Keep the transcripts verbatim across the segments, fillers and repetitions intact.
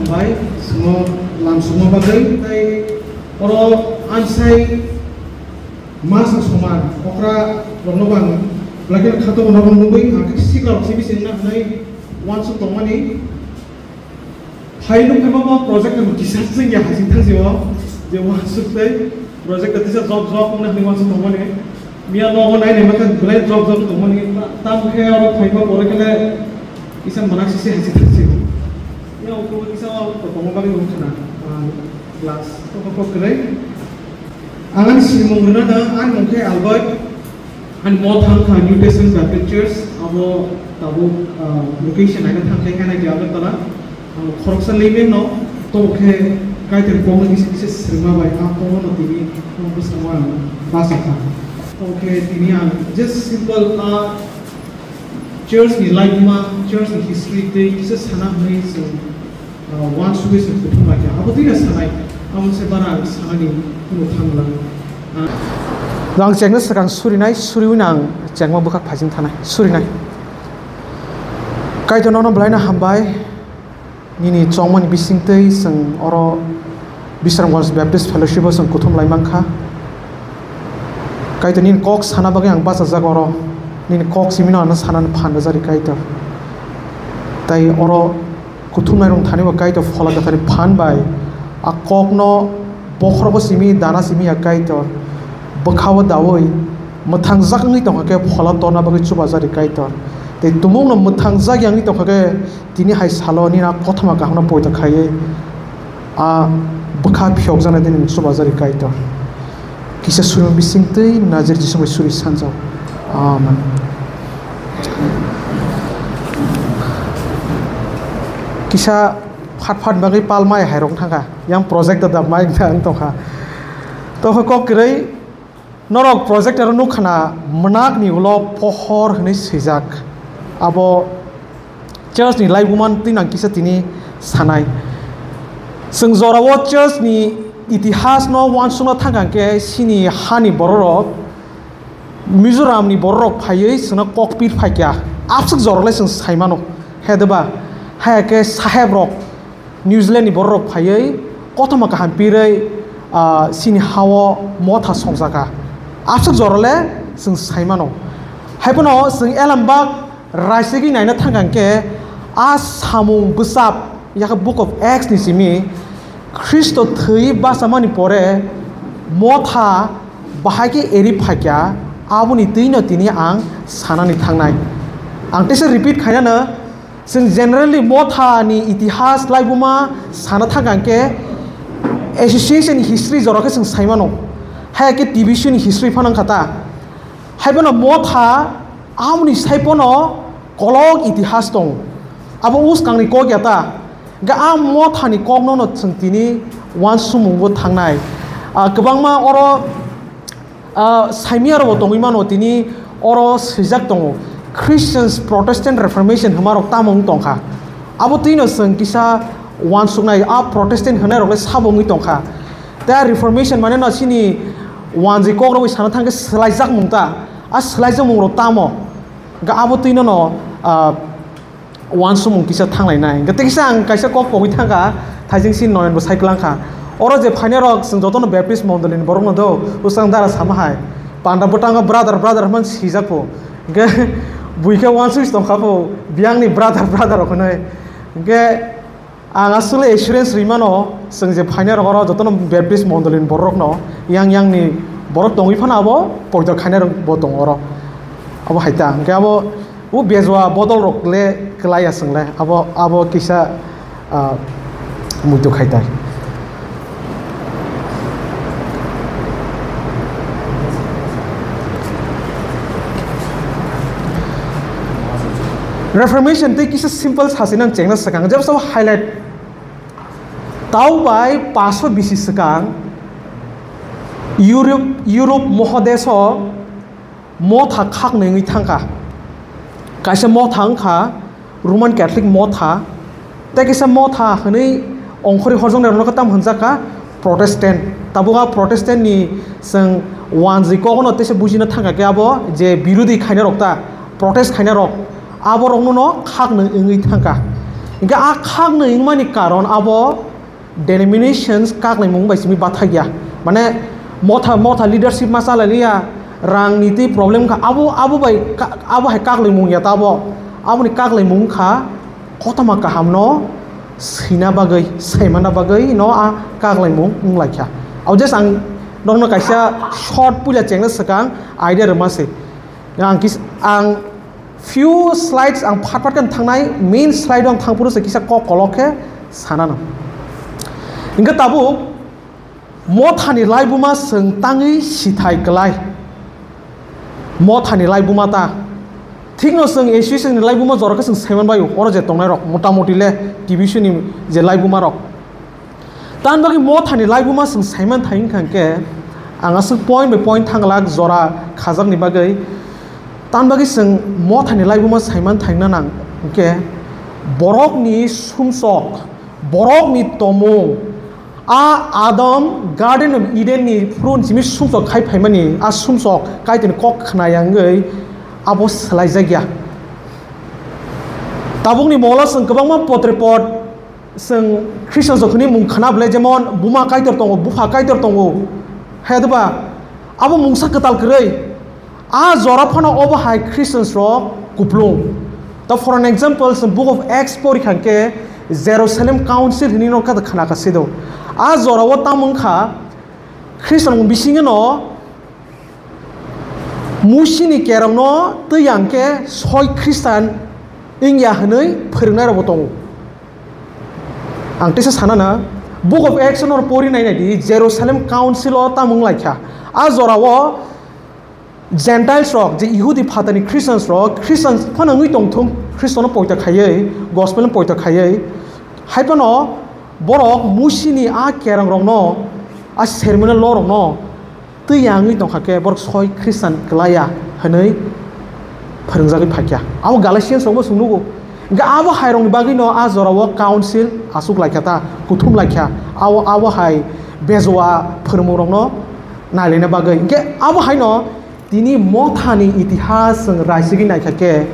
Bai, simo lam simo bagwi, tei oro ansai masa soman okra rokno bang belai kheno khato rokno nugwi ang khe sikla rok se bising na hwnwi uansuk tongmani. Phai nuk phai ma project no kisa sing ya hasing thang sio je uansuk tei project tisa job job wngna hwnwi uansuk tongmani. Miya nogo nai nai makha belai job job tongmani. Tam khe oro phai ma pore khe le kisa manak sisi hasing thang sio. Ya oko kisa oro tongma bagwi wngkha na. Glass, to kok kwrwi. Ang ani simung rwna na, ani mung khe Albert, ani mo thang kha New Testament Baptist Church, abo tabuk, ah, location naina thang khe N I T Agartala. Ang khoroksa layman no, to khe Kaitor kokno kisa kisa swrwngma bai, a kokno no tini ang bwskango ang basa kha. To khe tini ang just simple, ah, church ni laibuma, church ni history tei kisa sana hwnwi chwng ah, uansugwi se kuthum bai kha. Abo twi sanai, amo se bara ang sanani kuno thangla. Ang chengna swkang surinai, suriwi ang chengma bwkhak phaising thanai, surinai. Kaitor nono belaino hambai, nini chongmani bisingtwi chwng oro Bisramganj Baptist Fellowship o chwng kuthum lai mankha. Kaitor nini kok sana bagwi ang bachajak oro, nini kok simino ano sanani phan rwjak ri Kaitor. Tai oro kuthumnairok thani bo Kaitor phola kwthar ni phan bai a kokno bokhorogo simi dana simi ya Kaitor, bwkhao daui mwthangjak wngwi tongkha khe phola torna bagwi chubajak ri Kaitor. Tei tumungno mwthangjak ya wngwi tongkha khe tini hai salo nini a kothoma kaham no poito khaiwi a bwkha phiyokjaknai tei nini chubajak ri Kaitor. Kisa suri bisingtwi Nazir Jisu bai suri sanjao. Amen. Kisa phat phat bagwi palmai hai rok thangkha. Yang project da mai wng tongkha. Tokha kok kwrwi norok project aro nukha na mwnakni ulo pohor hwnwi swijak. Abo church ni laibuma twi nang kisa tini sanai. Chwng jorao church ni itihas no uansukna thangkha khe chini hani bororok, Mizoram ni bororok phaiwi chwngno kokpir phaikha. Abswk jorao le chwng saimano. He deba, haya khe saheb rok New Zealand ni bororok phaiwi kothoma kaham pirwi, ah, chini hao motha songjakha. Abswk jorao le chwng saimano. Haiphano chwng elambak Raisigwi naina thangkha hwnkhe, a samung bwsap, yakha Book of Acts ni simi, Khristo thwi bachamani pore motha bahai khe eri phaikha, aboni twino tini ang sanani thangnai. Ang teisa repeat khainano, chwng generally motha ni itihas laibuma sana thangkha hwnkhe, association history jora khe chwng saimano, haya khe T B C ni history phano wngkha ta. Haiphano motha amoni saipono kolok itihas tongo. Abo uskangni kok ya ta. Hingkhe a mothani kokno no chwng tini uansumungo thangnai. Ah, kwbangma oro, ah, saimiyarokbo tongwi mano, tini oro swijak tongo, Christians Protestant Reformation hwnmarok tamo wng tongkha. Abo twino chwng kisa uansuknai, a Protestant hwnairokle sabo wngwi tongkha. Tei a Reformation mane no chini wanjwi kokrogwi sana thangkhe swlaijakmung ta, a swlaijakmungrok tamo? Hwnkhe abo twino no, ah, uansukmung kisa thanglainai. Hwnkhe tei kisa ang kaisa kok pogwi thangkha, thaijing si noyonbo sai kwlangkha. Oro je phainairok chwng jotono Baptist mondolini borokno do, bwsang dara sama hai. Panda bwtango brother, brother hwnmani sijak pho. Hwnkhe buikhe uansuk tongkha pho, biyangni brother, brother rok hwnwi. Hwnkhe Ang aswkle assurance rwi mano, chwng je phainairok oro jotono Baptist mondolini bororokno, yang yangni borok tongwi phano abo poito khainairokbo tongo oro. Abo hai ta, hwnkhe abo o bejua bodolrok le kwlai ya chwng le, abo, abo kisa, ah, muitu khai tai. Reformation tei kisa simple sasi nang chengna swkang, jebo sabo highlight. Tau bai paso bisi swkang Europe, Europe mohadesh o motha khaknwi wngwi thangkha. Kaisa motha wngkha Roman Catholic motha, tei kisa motha hwnwi ongkhorwi horjaknairokno khe tamo hwnjakha Protestant. Tabuk a Protestant ni chwng wanjwi kokno teisa bujina thangkha khe abo je birodhi khainai rok ta, protest khainai rok, abo rokno no khaknwi wngwi thangkha. Hingke a khaknwi wngmani karon abo denominations kaklaimung bai simi bathakya. Mane motha, motha leadership ma chalaliya, rang niti problem kha, abo, abo bai ka-, abo hai kaklaimung ya tabo. Aboni kaklaimung kha kothoma kahamno swina bagwi, saimana bagwi no a kaklaimung wnglaikha. Abo just ang nokno kaisa short puila chengna swkang idea rwma se. Ang kis-, ang few slides ang phat phat khe thangnai, main slide ang thangphuru se kisa kok kolok khe sanano. Hingke tabuk mothani laibuma chwng tangwi sithai klai. Mothani laibuma ta. Thikno chwng Ephesus ni laibuma jora khe chwng saiman baio, oro je tongnai rok, motamoti le T B C ni je laibuma rok. Tamni bagwi mothani laibuma chwng saiman thai wngkha hwnkhe, ang aswk point by point thanglak jora khajakni bagwi. Tamni bagwi chwng mothani laibuma saiman thaina nang hwnkhe, borokni sumsok, borokni tomung, a Adam Garden of Eden ni phuru simi sumsok khai phaimani, a sumsok Kaitorni kok khnaya wngwi abo swlaijakya. Tabukni molo chwng kwbangma potrepot chwng Khristian jokhonwi mung khna bwle, jemon buma Kaitor tongo, bupha Kaitor tongo, hai doba abo mungsa kwtal kwrwi. A jora phano obo hai Christians rok kuplung. Ta for an example, chwng Book of Acts pori kha hwnkhe Jerusalem Council hinwi no kata khna ka sido. A jora o tamo wngkha Christian rok bisingo no Musini kerongno twi ang khe soi Khristan wngya hwnwi phwrwngnairokbo tongo. Ang teisa sana na, Book of Acts no pori nai nai di, Jerusalem Council o tamo wng lai kha. A jora o Gentiles rok, je Ihudi phatani Christians rok, Christians phano wngwi tong thung, Khristo no poito khaiwi, gospel no poito khaiwi, hai phano borok Musini a kerong rokno, a ceremonial law rokno, twi ya wngwi tongkha khe borok soi Khristan kwlaiya hwnwi phwrwngjagwi phaikha. Abo Galatians rokbo chwng nugo. Hwnkhe abo hairokni bagwino a jorao council achuk laikha ta, kuthum laikha. Abo, abo hai bejua phwrwngmungrokno nailaina bagwi. Hwnkhe abo haino tini mothani itihas chwng raisigwi naikha khe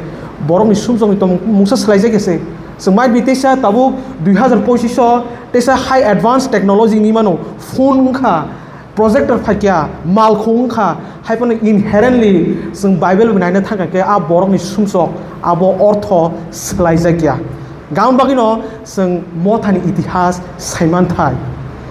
borokni sumsokni tongmung mungsa swlaijak se. Chwng might be teisa tabuk dui hazar pochish o teisa high advance technology hinwi mano, phone wngkha, projector phaikya, malkhung wngkha, hai phano inherently chwng Bible bai naina thangkha khe a borokni sumsok abo ortho swlaijakya. Gam bagwino chwng mothani itihas saimanthai.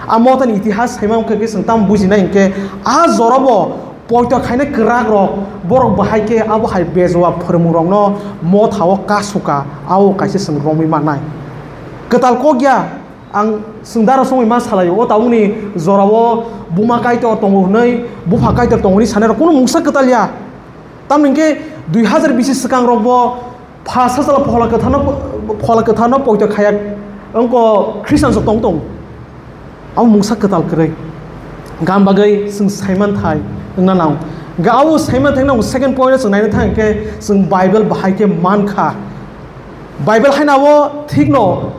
A mothani itihas saimankha khe chwng tamo bujinai hinkhe a jorabo poito khainai kwrakrok borok bahai khe abo hai bejua phwrwngmungrokno mothao kasuka, ao kaisa chwng romwi mannai. Kwtal kok ya, ang chwng daro songwi ma salaio, o tabukni jorao buma Kaitor tongo hwnwi, bupha Kaitor tongo hwnwi sanai rok kunu mungsa kwtal ya. Tamni hwnkhe dui hazar bisi swkang rokbo pha sachalo phola kwtharno, phola kwtharno poito khaya wngkha Khristian sok tong tong. Abo mungsa kwtal kwrwi. Gam bagwi chwng saimanthai wngna nang. Ga abo saimanthai nang second point o chwng naina thang khe chwng Bible bahai khe mankha. Bible haino abo thikno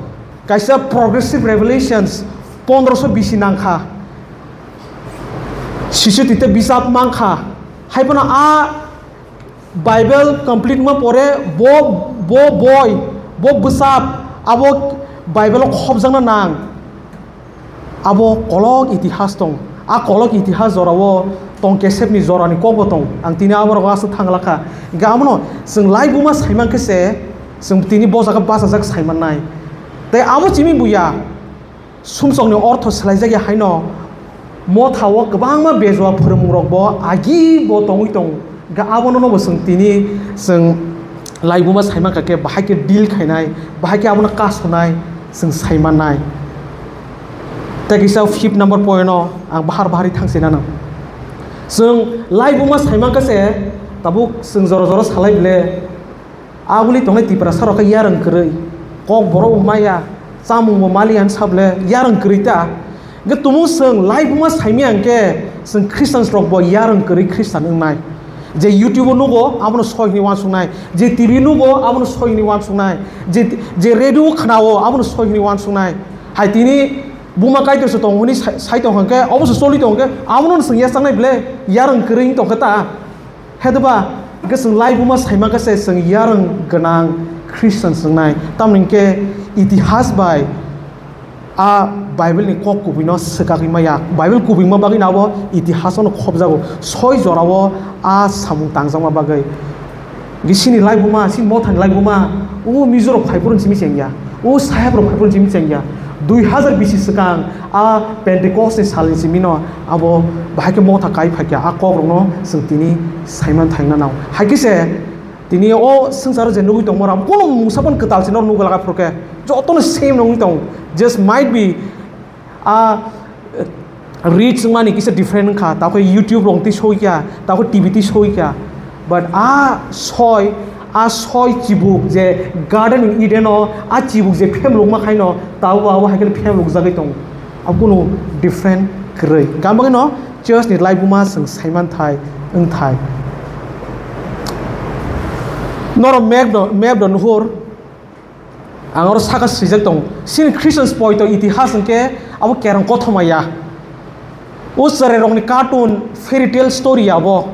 kaisa progressive revelations pondroso bisi nangkha. Sisitite bisap mankha. Hai phano a Bible complete wngma pore bo, bo boi, bo bwsap abo Bible o khobjakna nang. Abo kolok itihas tong. A kolok itihas jorao tong kesepni jorani kokbo tong. Ang tini aborok aswk thangla kha. Hingkhe abono chwng laibuma saiman khe se chwng tini bo jaga bachajak saimannai. Tei abo chimi buya. Sumsokni ortho swlaijak ya haino mothao kwbangma bejua phwrwngmungrokbo agi bo tongwi tongo. Ga abono no bo chwng tini chwng laibuma saimankha khe bahai khe deal khainai, bahai khe abono kasonai chwng saimannai. Tei kisa fifth number point no ang bahar bahari thangsinano. Chwng laibuma saimankha se tabuk chwng jora jora salai bile. Aboni tongnai Tiprasa rok khe yarwng kwrwi, kok borok bo maya, chamung bo maliya hinwi sable yarwng kwrwi ta. Hwnkhe tumung chwng laibuma saimaya hwnkhe chwng Christians rok bo yarwng kwrwi Christian wngnai. Je YouTube o nugo abono soi hinwi uansuknai, je T V nugo abono soi hinwi uansuknai, je, je radio o khnao abono soi hinwi uansuknai. Hai tini buma Kaitor se tongo hinwi sai, sai tongkha hwnkhe obo se choli tongkhe abono chwng yachaknai ble yarwng kwrwi wng tongkha ta. Hwdeba, hwnkhe chwng laibuma saima khe se chwng yarwng gwnang Christian swngnai, tamni hwnkhe itihas bai a Bible ni kok kubui no swkagwi maya. Bible kubui ma bagwi no abo itihas no khobjago. Soi jora o a samung tangjakma bagwi. Gisini laibuma, sini mothani laibuma, o Mizo rok phaiphuru simi chengya, o Saheb rok phaiphuru simi chengya. Dui hazar bisi swkang a Pentecost ni sal ni simi no abo bahai khe motha kai phaikya, a kok rok no chwng tini saiman thaina nang. Hai khe se tini o swngcharo je nugwi tongma rok, kono mungsa phano kwtal se noro nugwi laga phuru khe, jotono same nugwi tong. Just might be a reach wngmani kisa different wngkha, tamo khe YouTube rok twi soikha, tamo khe T V twi soikha, but a soi, a soi chibuk je Garden of Eden o a chibuk je phemlukma khaino, tabo abo hai khe phemlukjagwi tong. Abo kunu different kwrwi. Gam bagwino church ni laibuma chwng saiman thai, wng thai. Norok map do, map do nuhur, ang oro saka swijak tong. Sini Christian poito itihas hwnkhe abo kerong kothoma ya. O chwrai rokni cartoon, fairy tale story abo.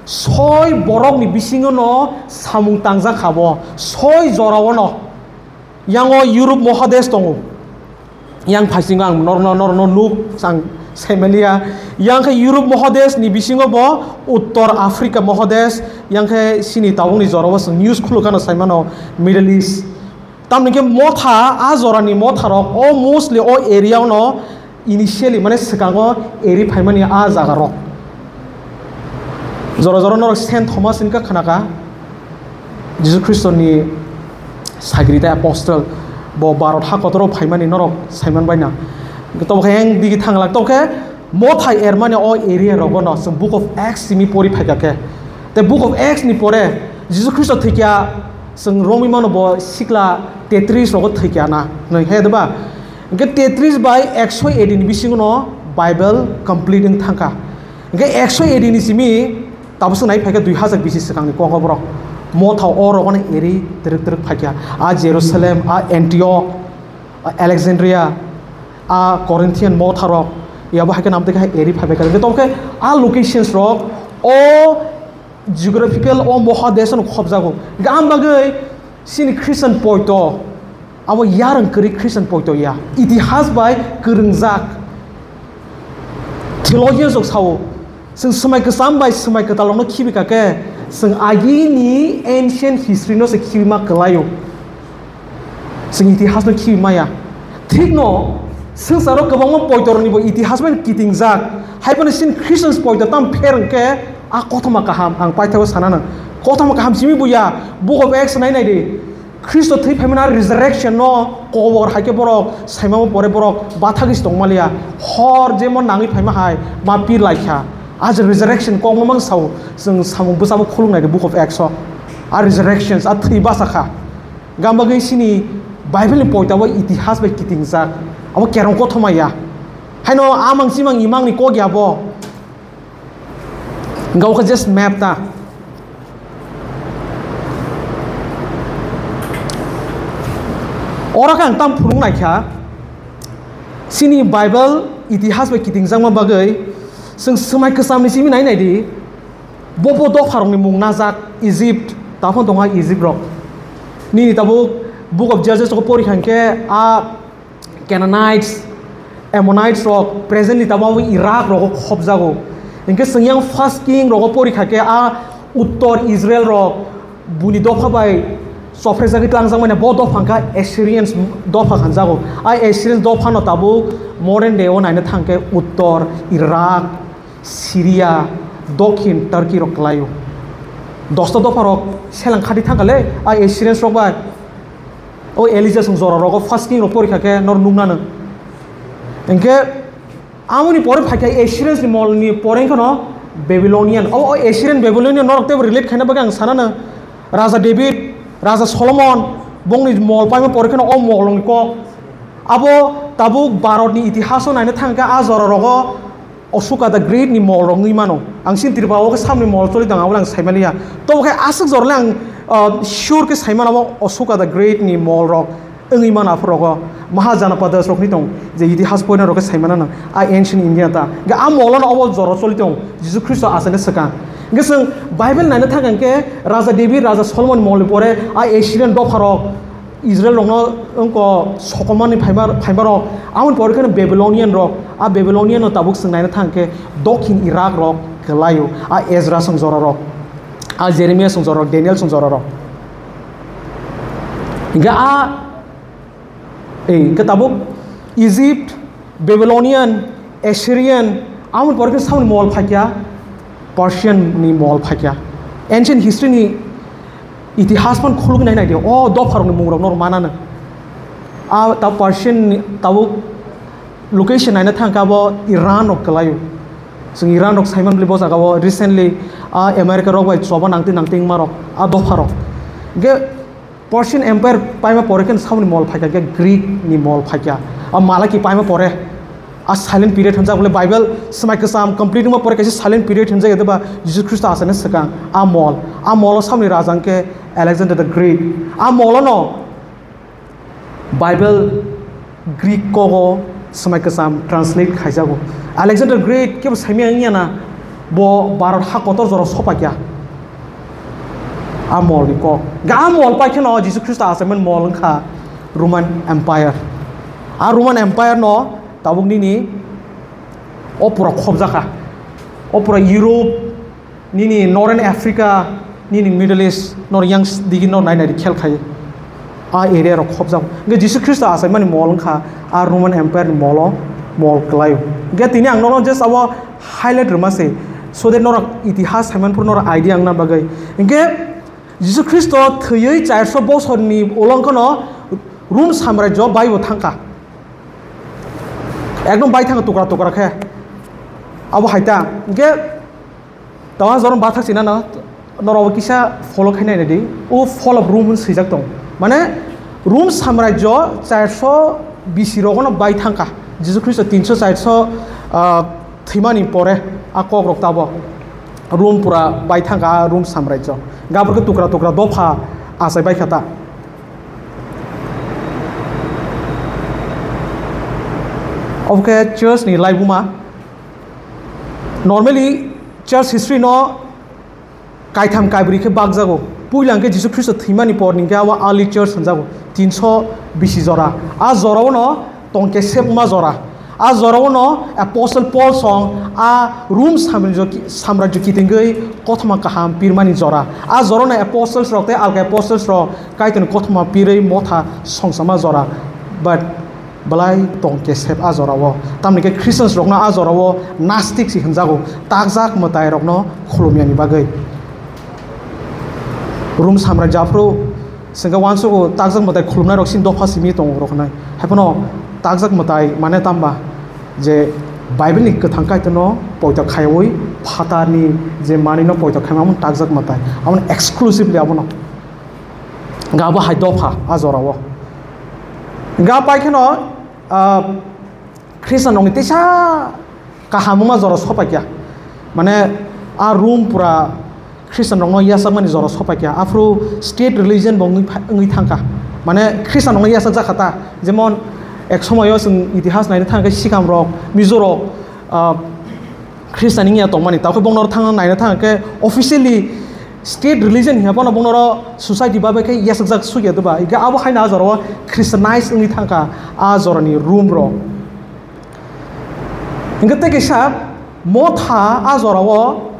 Soi borokni bisingo no samung tangjak kha bo. Soi jora o no. Yang o Europe mohadesh tongo. Yang phaisingo ang norno, norno nuk, ang saimaliya. Yang khe Europe mohadesh ni bisingo bo Uttor Africa mohadesh, yang khe sini tabukni jora o chwng news khulukano saimano Middle East. Tamni khe motha, a jorani motha rok, o mostly o area o no initially, mane swkango eri phaimani a jaga rok. Jora jora norok Saint Thomas hinka khanaka, Jisu Khristo ni sagri tei apostle, bo Bharat ha kotor o phaimani norok saiman baina. Tobo khe yang digi thanglak, tobo khe mothai ermani o area rogo no chwng Book of Acts simi pori phaikha khe. Tei Book of Acts ni pore Jisu Khristo thwikya chwng romwi mano bo sikla tetris rogo thwikya na hwnwi he deba. Hwnkhe tetris bai ekso A D ni bisingo no Bible complete wng thangkha. Hwnkhe ekso A D ni simi tabukhe nai phaikha dui hazar bisi swkangni kok o borok. Motha o rogo no eri twrwk twrwk phaikha. A Jerusalem, a Antioch, a Alexandria, a Corinthian motha rok, yabo hai khe nam twi khe eri phai bai kha. Hwnkhe tamo khe a locations rok o geographical o mohadesh no khobjago. Hwnkhe ang bagwi sini Christian poito, abo yarwng kwrwi Christian poito ya. Itihas bai kwrwngjak theologians rok sao, chwng swmai kwcham bai swmai kwtal rokno khibi kha khe, chwng agini ancient history no se khibi ma kwlaio. Chwng itihas no khibi maya. Thik no, swngcharo kwbangma poito rokni bo itihas bai kitingjak. Hai phano chini Christians poito tam pher hwnkhe a kothoma kaham ang paithago sana nang. Kothoma kaham simi buya, Book of Acts nai nai di. Khristo thwi phaimani a resurrection no kobor hai khe borok saimamo pore borok bathagwi se tongmaliya. Hor jemon nangwi phaima hai ma pir laikha. A je resurrection kok no mang sao, chwng samung bwsabo khuluk nai di Book of Acts o. A resurrections, a thwi basa kha. Gam bagwi sini Bible ni poito abo itihas bai kitingjak. Abo kerong kothoma ya. Haino amang chimang imang ni kok ya bo. Hwnkhe omo khe just map ta. Oro khe ang tamo phunuk naikha, chini Bible itihas bai kitingjakma bagwi chwng swmai kwchamni simi nai nai di, bo bo dopharokni mung najak, Egypt, taphano tongo Egypt rok. Nini tabuk Book of Judges o porikha hwnkhe a Canaanites, Ammonites rok presently tabuk Iraq rogo khobjago. Hinkhe chwng yang First King rogo porikha khe a uttor Israel rok buni dopha bai chophrejagwi tlangjak manya, bo dopha wngkha Assyrians dopha khanjago. A Assyrians dopha no tabuk modern day o naina thang khe uttor Iraq, Syria, dokhin Turkey rok kwlaio. Dosta dopha rok selang khati thangkha le a Assyrians rok bai. O Elijah song jora rogo First King rok porikha khe nor nuknano. Hinkhe amoni pore phaikha Assyrians ni mol ni pore wngkhano Babylonian. O, o Assyrian Babylonian norok teibo relate khaina bagwi ang sanano. Raja David, Raja Solomon, bongni mol paima pore kheno o mol rokni kok. Abo tabuk Bharat ni itihas o naina thangkha a jora rogo Ashoka the Great ni mol rok wngwi mano. Ang chini Tripura o khe samni mol choli tong, abo le ang saimaliya. Tobo khe aswk jora le ang, ah, sure khe saimano abo Ashoka the Great ni mol rok wngwi mano aphuru rogo. Mahajanapadas rok ni tong je itihas poina rok khe saimano nang. A ancient India ta. Ga a mol no abo jora choli tong. Jisu Khristo asani swkang. Hingke chwng Bible naina thang hingke Raja David, Raja Solomon molni pore a Assyrian dopharok Israel rokno wngko sokomani phaima, phaimarok, aboni pore kheno Babylonian rok, a Babylonian no tabuk chwng naina thang hingke dokhin Iraq rok kwlaio, a Ezra song jora rok, a Jeremiah song jora rok, Daniel song jora rok. Hingke a Ei, hingke tabuk Egypt, Babylonian, Assyrian, aboni pore khe samni mol phaikya Persian ni mol phaikya. Ancient history ni itihas man khuluk nai nai de, o dopharok ni mungrok nor manano. A ta Persian ni tabuk location naina thang kha bo Iran rok kwlaio. Chwng Iran rok saiman bli bo jaga o recently a America rok bai choba nangtwi nangtwi wngma rok a dopharok. Hingke Persian Empire paima pore khe saboni mol phaikha, khe Greek ni mol phaikha. A Malaki paima pore, a silent period hinjak bole Bible swmai kwcham complete wngma pore kaisa silent period hinjak, eba Jisu Khristo achaina swkang a mol. A molo saboni raja hwnkhe Alexander the Great. A molono Bible Greek kogo swmai kwcham translate khaijago. Alexander Great kebo saimya wngya na, bo Bharat ha kotor jora sopaikya. A mol ni kok. Ga a mol pai kheno Jisu Khristo achaimani mol wngkha Roman Empire. A Roman Empire no tabuk nini o pura khobjakha. O pura Europe, nini Northern Africa, nini Middle East, nor yang digi nor nai nai khel khai. A area rok khobjak. Hingke Jisu Khristo achaimani mol wngkha a Roman Empire ni molo, mol kwlaio. Hingke tini ang norok just abo highlight rwma se, so that norok itihas saiman phuru norok idea wngna bagwi. Hingke Jisu Khristo thwiwi charso bosorni ulo wngkhano Rum samrajyo baibo thangkha. Ekdom bai thangkha tukra tukra khe. Abo hai ta. Hingke Tama jorong bathak sinano norok kisa follow khai nai di. O Fall of Rome hwn swijak tong. Mane Rum samrajyo charso bisi rogono bai thangkha. Jisu Khristo tinso charso, ah, thwimani pore a kok rok tabo Rum pura bai thangkha, a Rum samrajyo. Gabor khe tukra tukra dopha achai bai kha ta. Obo khe church ni laibuma. Normally, church history no kaitham kaibri khe bakjago. Puila hwnkhe Jisu Khristo thwimani por ni hwnkhe abo early church hwnjago, tinso bisi jora. A jorao no tongke sepma jora. A jorao no Apostle Paul song a Rum samrajyo ki-, samrajyo kitingwi kothoma kaham pirmani jora. A jorao no apostles rok tei alka apostles rok Kaitorni kothoma pirwi motha songsama jora. But belai tong kesep a jorao. Tamni khe Christians rokno a jorao nastik si hwnjago, takjak mwtai rokno khulumyani bagwi. Rum samrajyo aphuru sengkhe uansugo takjak mwtai khulumnai rok sini dopha simi tongo rok hwnwi. Haiphano takjak mwtai mane tamba je Bible ni kwthang Kaitorno poito khaiwi phatarni je manwino poito khaima amo takjak mwtai. Amo exclusively abono. Ga bo hai dopha a jorao. Ga pai kheno, ah, Khristian rokni teisa kaham wngma jora sopaikya. Mane a Rum pura Khristian rokno yachakmani jora sopaikya. Aphuru state religion bo wngwi pha-, wngwi thangkha. Mane Khristian rokno yachakjak kha ta. Jemon ek somoyo chwng itihas naina thangkhe Sikam rok, Mizo rok, ah, Khristian wngya tongmani, tao khe bongno thangna naina thang khe officially state religion hiya phano bongno society babai khe yasakjak sukya doba. Hingkhe abo haino a jorao Christianize wngwi thangkha a jorani Rum rok. Hingkhe tei kaisa motha a jorao,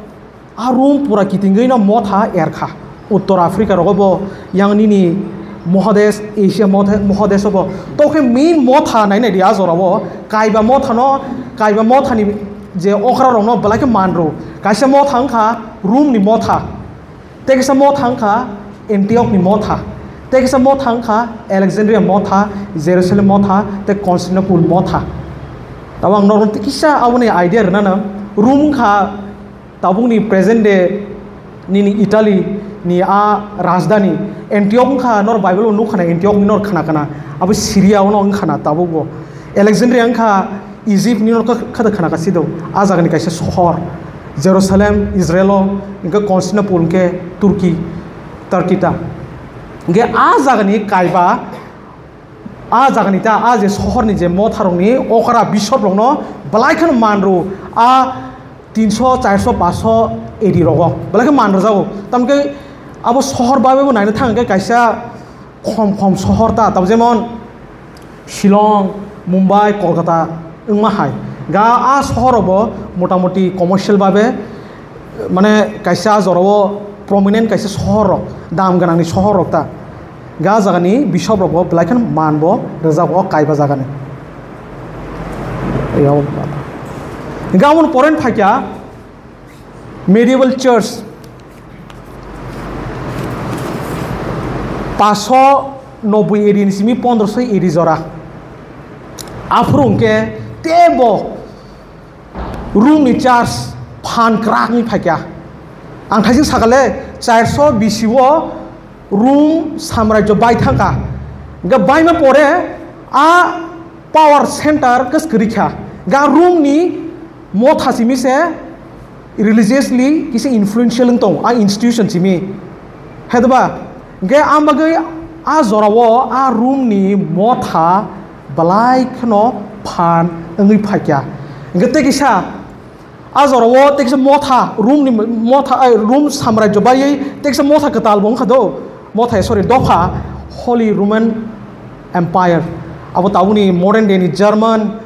a Rum pura kitingwi no motha erkha. Uttor Africa rogo bo, yang nini Mohadesh, Asia Mohadesh bo. To khe main motha nai nai di a jorao, kaiba motha no, kaiba motha ni je okra rok no belai khe man rw. Kaisa motha wngkha Rum ni motha, tei kaisa motha wngkha Antioch ni motha, tei kaisa motha wngkha Alexandria motha, Jerusalem motha, tei Constantinople motha. Tabo ang norok kisa aboni idea rwnano, Rum wngkha tabukni present day nini Italy ni a rajdhani. Antioch wngkha, nor Bible o nukha na Antioch ni nor khna khna. Abo Syria o no wngkha na tabuk bo. Alexandria wngkha Egypt ni nor kha-, khada khna ka sido. A jaga ni kaisa sohor. Jerusalem, Israel o, hingke Constantinople hingke Turkey, Turkey ta. Hingke a jaga ni kaiba, a jaga ni ta, a je sohor ni je motha rok ni okra bishop rok no belai kheno man rw. A tinso, charso, paso A D rogo belai khe man rwjago. Tamokhe abo sohor bai bai bo naina thang khe kaisa khom khom sohor ta, tamo jemon Shillong, Mumbai, Kolkata wngma hai. Ga a sohor rokbo motamoti commercial babe, mane, kaisa jorao prominent kaisa sohor rok, dam gwnangni sohor rok ta. Ga jagani bishop rokbo belai kheno man bo rwjago kaiba jagani. Ga amoni poren phaikya medieval church, paso noboi A D ni simi pondroso A D jora. Aphuru hwnkhe teibo Rome ni church phan kwrak wngwi phaikya. Ang thaising sakale, charso B C o Rome samrajyo bai thangkha. Hwnkhe baima pore a power center kwskwrwi kha. Ga Rome ni motha simi se religiously kisa influential wng tong a institution simi. Hedba, hwnkhe ang bagwi a jorao a Rome ni motha belai kheno phan wngwi phaikya. Hwnkhe tei kisa a jorao tei kisa motha, Rome ni motha, ai, Rome samrajyo baiwi tei kisa motha kwtal bo wngkha do. Motha, sorry, dopha, Holy Roman Empire. Abo tabukni modern day ni German,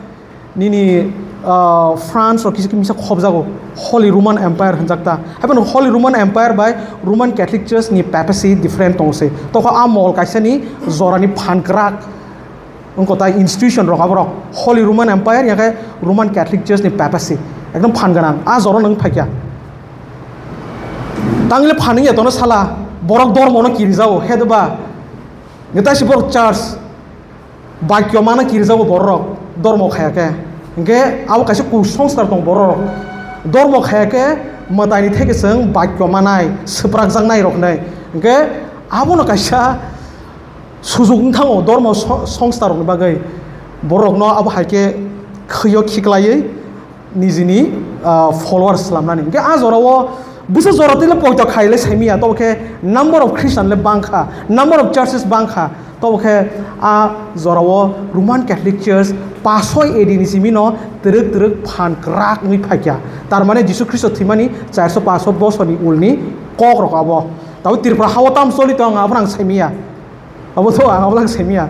nini, ah, France rok kisa kisa khobjago, Holy Roman Empire hwnjak ta. Haibano Holy Roman Empire bai Roman Catholic Church ni papacy different tongo se. Tokha a mol kaisa ni jora ni phan kwrak wngkha ta institution rok aborok. Holy Roman Empire, yakhe Roman Catholic Church ni papacy. Ekdom phan gwnang. A jora nwng phaikya. Tangile phan wngya tono sala, borok dormo no kirijao, hedba. Neta si borok church. Bakyo mana kirijago bororok dormo khaya khe. Hingke abo kaisa kusongskar tong bororok. Dormo khaya khe mwtaini theke chwng bakyo manai, swprakjaknai rok hinwi. Hingke abono kaisa sujuk wng thango dormo so-, songstar rokni bagwi. Borokno abo hai khe khwiyo khiklaiwi nijini, ah, followers slamnani. Hingke a jorao bwsa jora tile poito khaile saimiya, tobo khe number of Christian le bangkha, number of churches bangkha, tobo khe a jorao Roman Catholic Church pasoi A D ni simino twrwk twrwk phan kwrak wngwi phaikya. Tar mane Jisu Khristo thwimani charso pasoi bosorni ulni kok rok abo. Tabo Tripura hao tam choli tong, aphano ang saimiya. Abo to ang abo lang saimiya.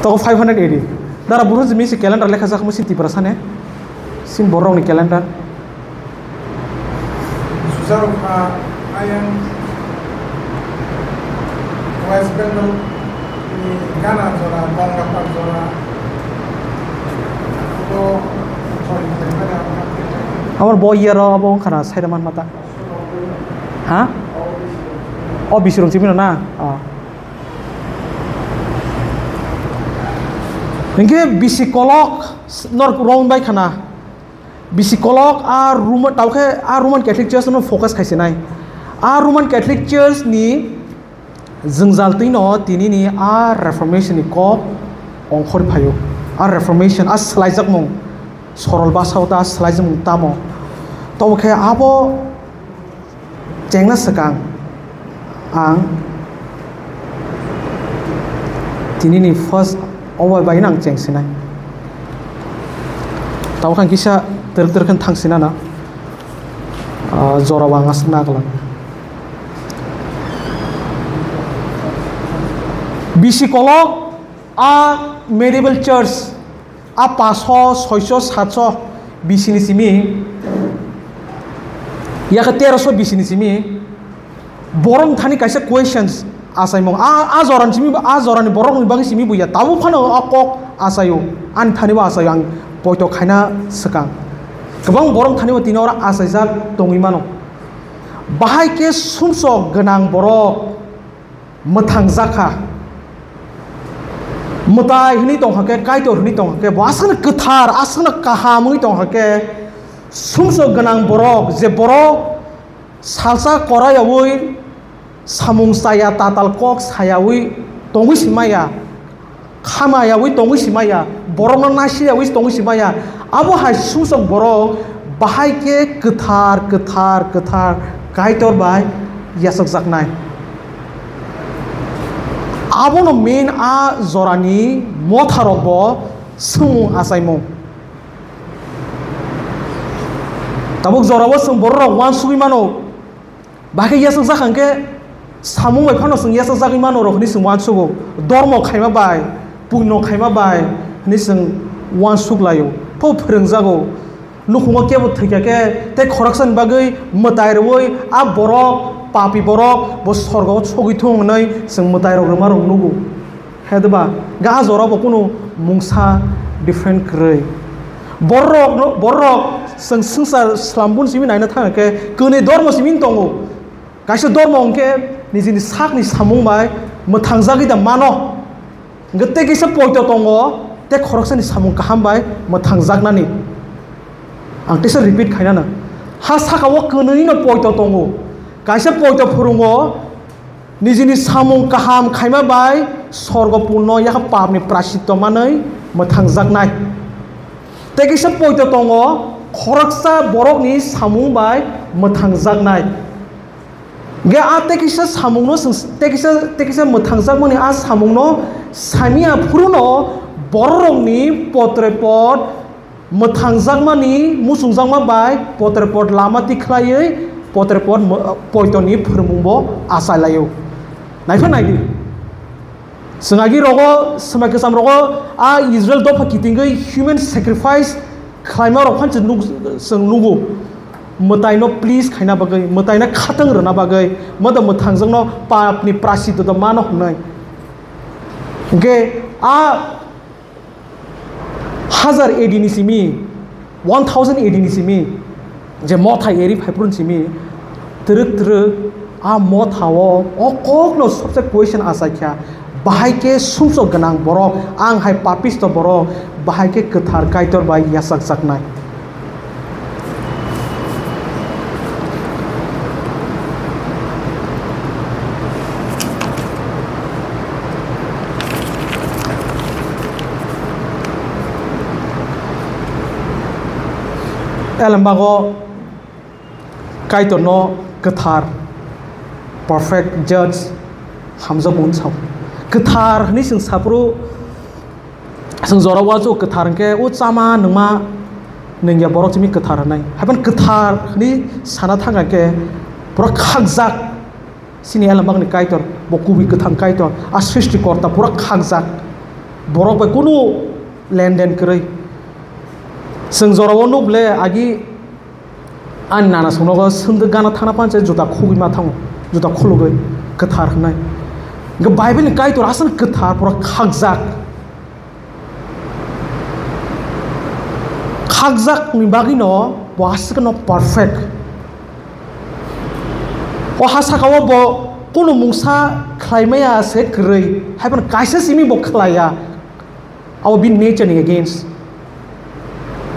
Toko five hundred A D. Dara buron jimi si calendar lekha jak musi Tiprasa ne. Sim borok ni calendar. Sujarok ha ayang West Bengal ni Ghana jora, Gangapar jora. To, sorry, sorry. Amar bo year abo khana saida man mata. Ha? O bisirong chimino na? Oh. Hingke bisi kolok norok rong bai khana. Bisi kolok a Roman, tao khe a Roman Catholic Church no focus khai sinai. A Roman Catholic Church ni jwngjal twi no tini ni a Reformation ni kok ongkhor phaio. A Reformation, a swlaijakmung, sorol basa o ta swlaijakmung tamo. Tabo khe abo chengna swkang ang tini ni first obo bai no ang cheng sinai. Tabo khe ang kisa twrwk twrwk khe thang sinana, ah, jora bo ang aswk na kwlwng. Bisi kolok a medieval church a paso, soiso, satso bisini simi, yakhe teroso bisini simi, borok thani kaisa questions achaimung. A, a jorani simi, a jorani borokni bagwi simi buya. Tabuk phano a kok achaio, ani thani bo achaio, ang poito khaina swkang. Kwbang borok thani bo tini oro achaijak tongwi mano. Bahai khe sumsok gwnang borok mwthang jakha. Mwtai hwnwi tongkha khe, Kaitor hwnwi tongkha khe, bo aswkno kwthar, aswkno kaham wngwi tongkha khe, sumsok gwnang borok, je borok salsa korayaui samung chaya, tatal kok sayaui tongwi si maya, khamayaui tongwi si maya, borokno naisiyaui tongwi si maya, abo hai sumsok borok bahai khe kwthar, kwthar, kwthar Kaitor bai yachakjaknai. Abono main a jorani motharokbo swngmung achaimung. Tabuk jorao chwng borok rok uansugwi mano, bahai khe yasakjak hwnkhe samung bai phano chwng yasakjagwi mano rok hwnwi chwng uansugo, dormo khaima bai, punno khaima bai hwnwi chwng uansuk laio, pho phwrwngjago. Nukhungo kebo thwikha khe tei khoroksani bagwi mwtai rwui a borok, papi borok bo sorgo sogwi thung hwnwi chwng mwtai rok rwma rok nugo. He de ba, ga jora bo kunu mungsa different kwrwi. Borok, borok chwng swngchar slambun simi naina thang khe kwnwi dormo simi tongo. Kaisa dormo hwnkhe nijini sakni samung bai mwthangjagwi da mano. Hwnkhe tei kisa poito tongo, tei khoroksani samung kaham bai mwthangjaknani. Ang teisa repeat khainano. Ha saka o kwnwi no poito tongo. Kaisa poito phwrwngo, nijini samung kaham khaima bai sorgo punno yakha papni prashitto manwi mwthangjaknai. Tei kisa poito tongo, khoroksa borokni samung bai mwthangjaknai. Ge a tei kisa samungno chwng, tei kisa, tei kisa mwthangjakmani a samungno samiya phuruno bororokni potrepot mwthangjakmani muchungjakma bai potrepot lama tikhlaiwi potrepot mo-, poitoni phwrwngmungbo achailaio. Naipha naidi. Chwng agi rogo, swmai kwcham rogo a Israel dopha kitingwi human sacrifice khlaima rok phan chwng nuk-, chwng nugo. Mwtaino please khaina bagwi, mwtaino khatang rwna bagwi, modo mwthangjakno papni prashitto mano hwnwi. Hwnkhe a hajar A D ni simi, one thousand A D ni simi, je motha eri phaiphuru simi, twrwk twrwk a motha o, o kokno sobse question achaikha, bahai khe sumsok gwnang borok, ang hai papisto borok, bahai khe kwthar Kaitor bai yachakjaknai. Elembago Kaitorno kwthar, perfect judge, hamjakmung sao. Kwthar hwnwi chwng saphuru, chwng jora uansuk kwthar hwnkhe o chama nungma nungya borok simi kwthar hwnwi. Haiphano kwthar hwnwi sana thangkha khe borok khakjak. Chini elembakni Kaitor, bo kubui kwthang Kaitor, a srishti korta pura khakjak. Borok bai kunu lenden kwrwi. Chwng jorao nuk le agi ani nana songnogo swndwk gana thangna panse juta khugwi ma thango, juta khulugwi kwthar hwnwi. Hwnkhe Bible ni Kaitor aswk kwthar pura khakjak. Khakjakni bagwino bo aswkno perfect. O ha sakao bo kunu mungsa khlaimaya se kwrwi, haiphano kaisa simi bo khlaiya. Abo bini nature ni against.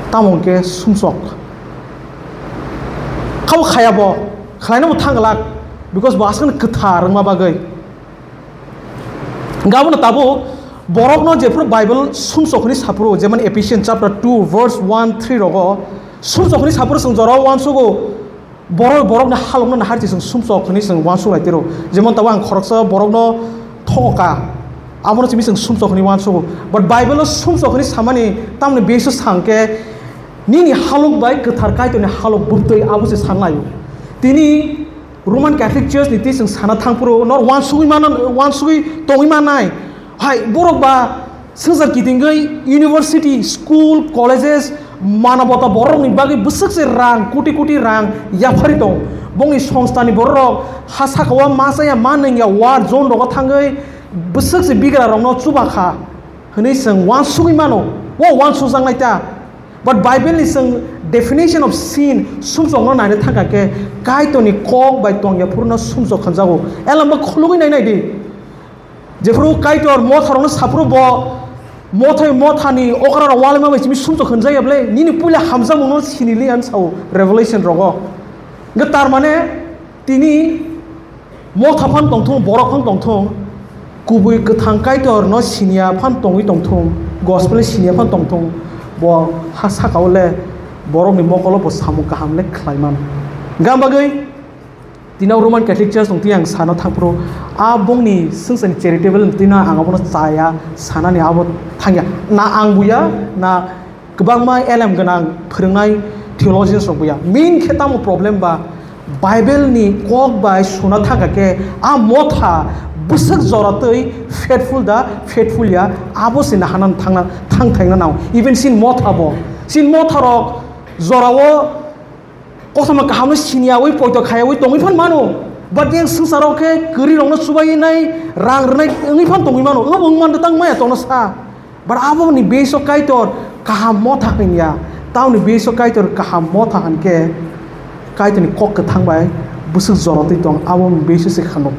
Tamo hwnkhe sumsok. Khabo khaya bo, khlainabo thang glak, because bo aswkno kwthar wngma bagwi. Gabon tabuk borokno jephuru Bible sumsok hwnwi saphuru, jemon Ephesians chapter two verse one three rogo sumsok hwnwi saphuru chwng jorao uansugo borok, borokni halokno naharchi chwng sumsok hwnwi chwng uansuk lai tiro. Jemon tabuk ang khoroksa borokno thoka, abono simi chwng sumsok hwnwi uansugo. But Bible o sumsok hwnwi samani tamni beso sangkhe nini halok bai kwthar Kaitorni halok bwtwi abo se sanlaio. Tini Roman Catholic Church ni twi chwng sana thangphuru nor uansugwi mano, uansugwi tongwi mannai. Hai, borok ba swngchar kitingwi university, school, colleges, manabota borokni bagwi bwswk se rang, koti koti rang yaphari tong. Bongni songstani borok ha sakao ma chaya, ma nungya, war zone rogo thangwi bwswk se bigra rokno chuba kha hwnwi chwng uansugwi mano. O uansujaknai ta. But Bible ni chwng definition of sin sumsokno naina thangkha khe Kaitorni kok bai tongya phuru no sumsok hwnjago. Elamba khulugwi nai nai di. Jephuru Kaitor motha rokno saphuru bo mothai mothani okra rok walima bai simi sumsok hwnjaya bwle nini puila hamjakmung no sini li ang sao Revelation rogo. Hwnkhe tar mane tini Motha phan tongthung, borok phan tongthung, kubui kwthang Kaitor no siniya phan tongwi tongthung, gospel siniya phan tongthung, bo ha saka o le borok ni mokol o bo samung kaham le khlai mano. Gam bagwi tino Roman Catholic Church tong twi ang sana thangphuru, a bongni swngchar ni charitable twi no ang abono chaya sanani abo thangya. Na ang buya, na kwbangma elem gwnang phwrwngnai theologians rok buya. Main khe tamo problem ba, Bible ni kok bai suna thangkha khe a motha bwswk jora twi faithful da faithful ya, abo se nahanan thangna thang thaina nang. Even sin motha bo, sin motha rok jorao kothoma kahamno siniyawi poito khayawi tongwi phan mano. But yang swngcharo khe kwrwi rokno chubainai, rang rwnai wngwi phan tongwi mano. Obo wng man tang maya tongno sa. But aboni beiso Kaitor kaham motha hwnya. Tamoni beiso Kaitor kaham motha hwnkhe Kaitorni kok kwthang bai bwswk jora twi tong, aboni beiso se khano.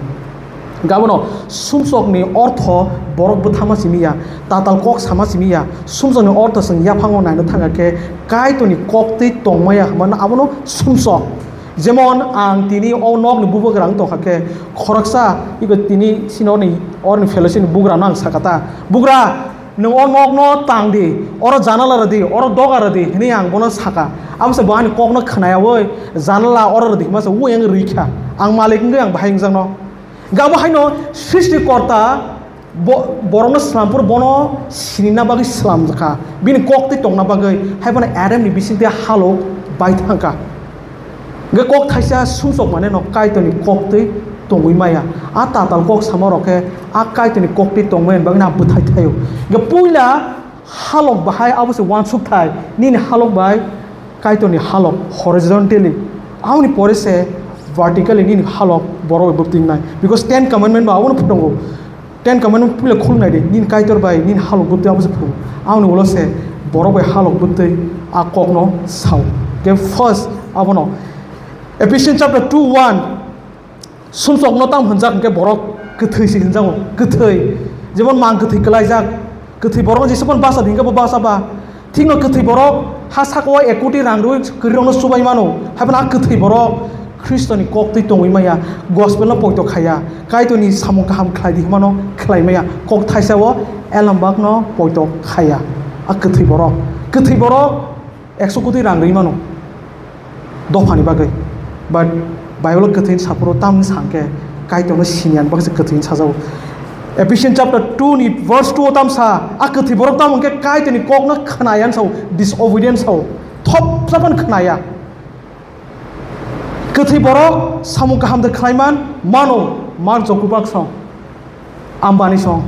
Gabono sumsokni ortho borok bwthama simi ya, tatal kok sama simi ya. Sumsokni ortho chwng yaphango naina thangkha khe Kaitorni kok twi tongmaya hwnmano abono sumsok. Jemon ang tini o nokni bubagra wng tongkha khe khoroksa ibe tini sini orni, orni fellowshipni bugrano ang sakha ta, "Bugra, nwng o nokno tang di, oro janala rw di, oro doga rw di," hwnwi ang bono sakha. Abo se bo ani kokno khnayawi, "Janala oro rw di," hwnma se o yang rwi kha. Ang malik wngwi ang bahai wngjakno. Hingke abo haino Srishti Korta bo-, borokno slam phuru bono sinina bagwi slam kha, bini kok twi tongna bagwi, hai phano Adamni bisingtwi halok bai thang kha. Hingke kok thaisa sumsok mane no Kaitorni kok twi tongwi maya. A tatal kok sama rok khe a Kaitorni kok twi tongmani bagwi na bwthai thaio. Hingke puila halok bahai abo se uansuk thai, nini halok bai Kaitorni halok horizontally, aboni pore se vertically nini halok borok bai bwtwi nai. Because ten commandment ba abono phutongo. Ten commandment puila khulum nai di, nini Kaitor bai nini halok bwtwi abo se phutongo. Aboni ulo se borok bai halok bwtwi a kokno sao. Ke first abono Ephesians chapter two one. Sumsokno tam hwnjak hwnkhe borok kwthwi se hwnjago, kwthwi. Jemon mang kwthwi kwlaijak, kwthwi borokno Jisu phano basa di hwnkhe bo basa ba. Thikno kwthwi borok ha sakao ek koti rang rwi kwrwirokno chubai mano. Hai phano a kwthwi borok Khristoni kok twi tongwi maya, gospelno poito khaya, Kaitorni samung kaham khlai di hwnmano khlai maya, kok thaisao elambakno poito khaya. A kwthwi borok, kwthwi borok ekso koti rang rwi mano dophani bagwi. But Bible kwthwi saphuru tamni sangkhe Kaitorno siniyan bagwi se kwthwi sajago. Ephesians chapter two ni verse two o tam sa, a kwthwi borok tamo hwnkhe Kaitorni kokno khnayan sao, disobedient sao, thopsa phano khnaya. Kwthwi borok samung kaham de khlaiman mano, Mark Zuckerberg song, Ambani song.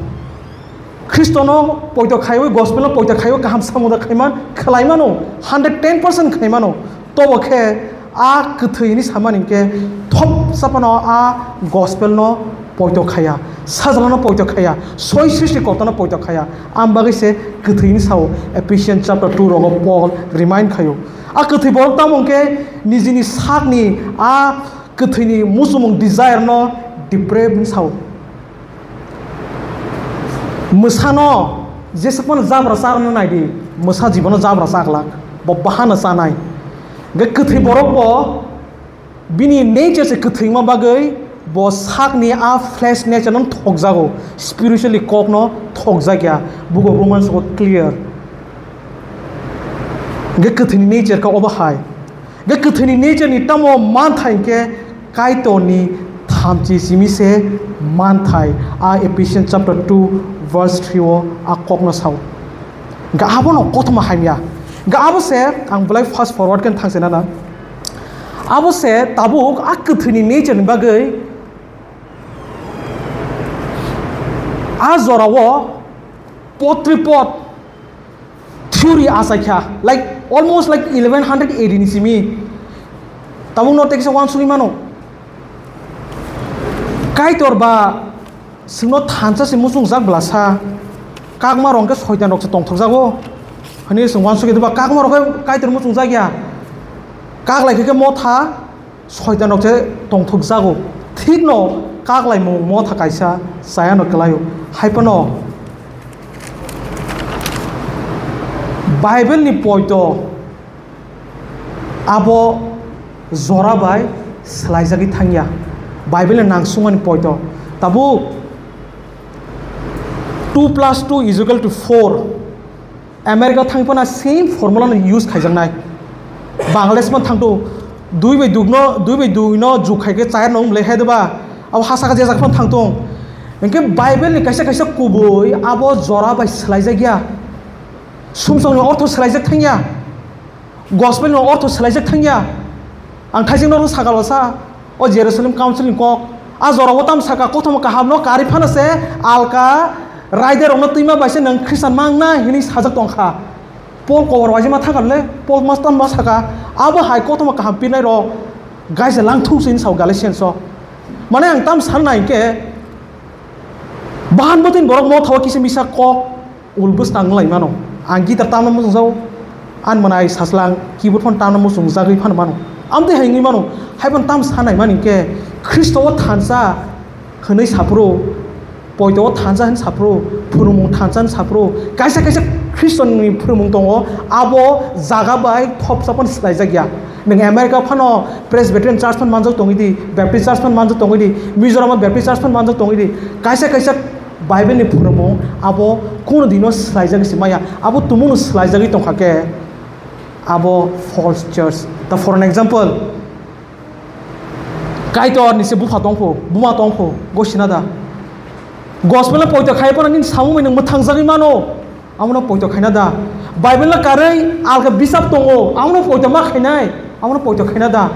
Khristono poito khaiwi, gospelno poito khaiwi, kaham samung da khaiman, khlaimano, hundred ten percent khlaimano. Tobo khe a kwthwini samani hwnkhe thopsa phano a gospelno poito khaya, sajlano poito khaya, soi srishti kortano poito khaya. Am bagwi se kwthwini sao Ephesians chapter two rogo Paul remind khaio. A kwthwi borok tamo hwnkhe nijini sakni a kwthwini muchungmung desire no depraved hwn sao. Mwsano jesa phano jabra chakna nai di, mwsa jibono jabra chaklak, bo bahano chanai. Hwnkhe kwthwi borok bo bini nature se kwthwima bagwi bo sakni a flesh nature no thokjago, spiritually kok no thokjakya, bugo Romans o clear. Hwnkhe kwthwini nature khe obo hai. Hwnkhe kwthwini nature ni tamo manthai hwnkhe Kaitorni thamchi simi se manthai, a Ephesians chapter two verse three o a kokno sao. Hwnkhe abono kothoma hamya. Hwnkhe abo se ang belai fast forward khe thangse nana. Abo se tabuk a kwthwini nature ni bagwi a jorao potripot theory achaikha, like, almost like eleven hundred A D ni simi. Tabuk no tekisa uansugwi mano. Kaitor ba chwngno thansa se muchungjak bwlasa, kakma rok hwnkhe soitan rok se tongthokjago. Hwnwi chwng uansugwi ba kakma rok khe Kaitor muchungjak ya. Kaklai khe khe motha, soitan rok se tongthok jago. Thikno kaklaimung motha kaisa chayano kwlaio. Hai phano Bible ni poito abo jora bai swlaijagwi thangya. Bible ni nangsukmani poito tabuk two plus two is equal to four. America thang phano same formula no use khaijaknai. Bangladesh man thangto dui bai duk no, dui bai dui no juk khai khe chayar no wng le hai doba. Abo ha saka jejak phano thang tong. Hwnkhe Bible ni kaisa kaisa kubui abo jora bai swlaijak ya. Sumsok ni ortho swlaijak thang ya. Gospel no ortho swlaijak thangya. Ang thaising norok sakalo sa, o Jerusalem Council ni kok. A jorao tam saka, kothoma kaham no kari phano se alka raida rok no twima bai se nang Christian mang na hini sajak tongkha. Paul kobor waijima thangkha le, Paul mas tam ma saka, abo hai kothoma kaham pirnai rok gaisa langthung sini sao Galatians o. Mane ang tam san nai ke, bahan botin borok mo thawa kisa misa kok, ul bwskang wng lai mano. Ang guitar tamna muchung jao, ani mwnai saslang keyboard phone tamna muchung jagwi phano mano. Amtwi hai wngwi mano, hai phano tam sanai mani khe Khristo o thansa hwnwi saphuru, poito o thansa hwnwi saphuru, phwrwngmung thansa hwnwi saphuru, kaisa kaisa Khristoni phwrwngmung tongo, abo jaga bai thopsa phano swlaijakya. Nwng America phano Presbyterian Church phano manjak tongwi di, Baptist Church phano manjak tongwi di, Mizoram o Baptist Church phano manjak tongwi di, kaisa kaisa Bible ni phwrwngmung abo kuno dino swlaijagwi se maya, abo tumungno swlaijagwi tongkha khe abo false church. Ta for an example, Kaitor ni se bupha tongphu, buma tongphu, gosina da. Gospel no poito khai phano nini samung bai nwng mwthangjagwi mano, amo no poito khaina da. Bible no karwi alka bisap tongo, amo no poito ma khainai, amo no poito khaina da.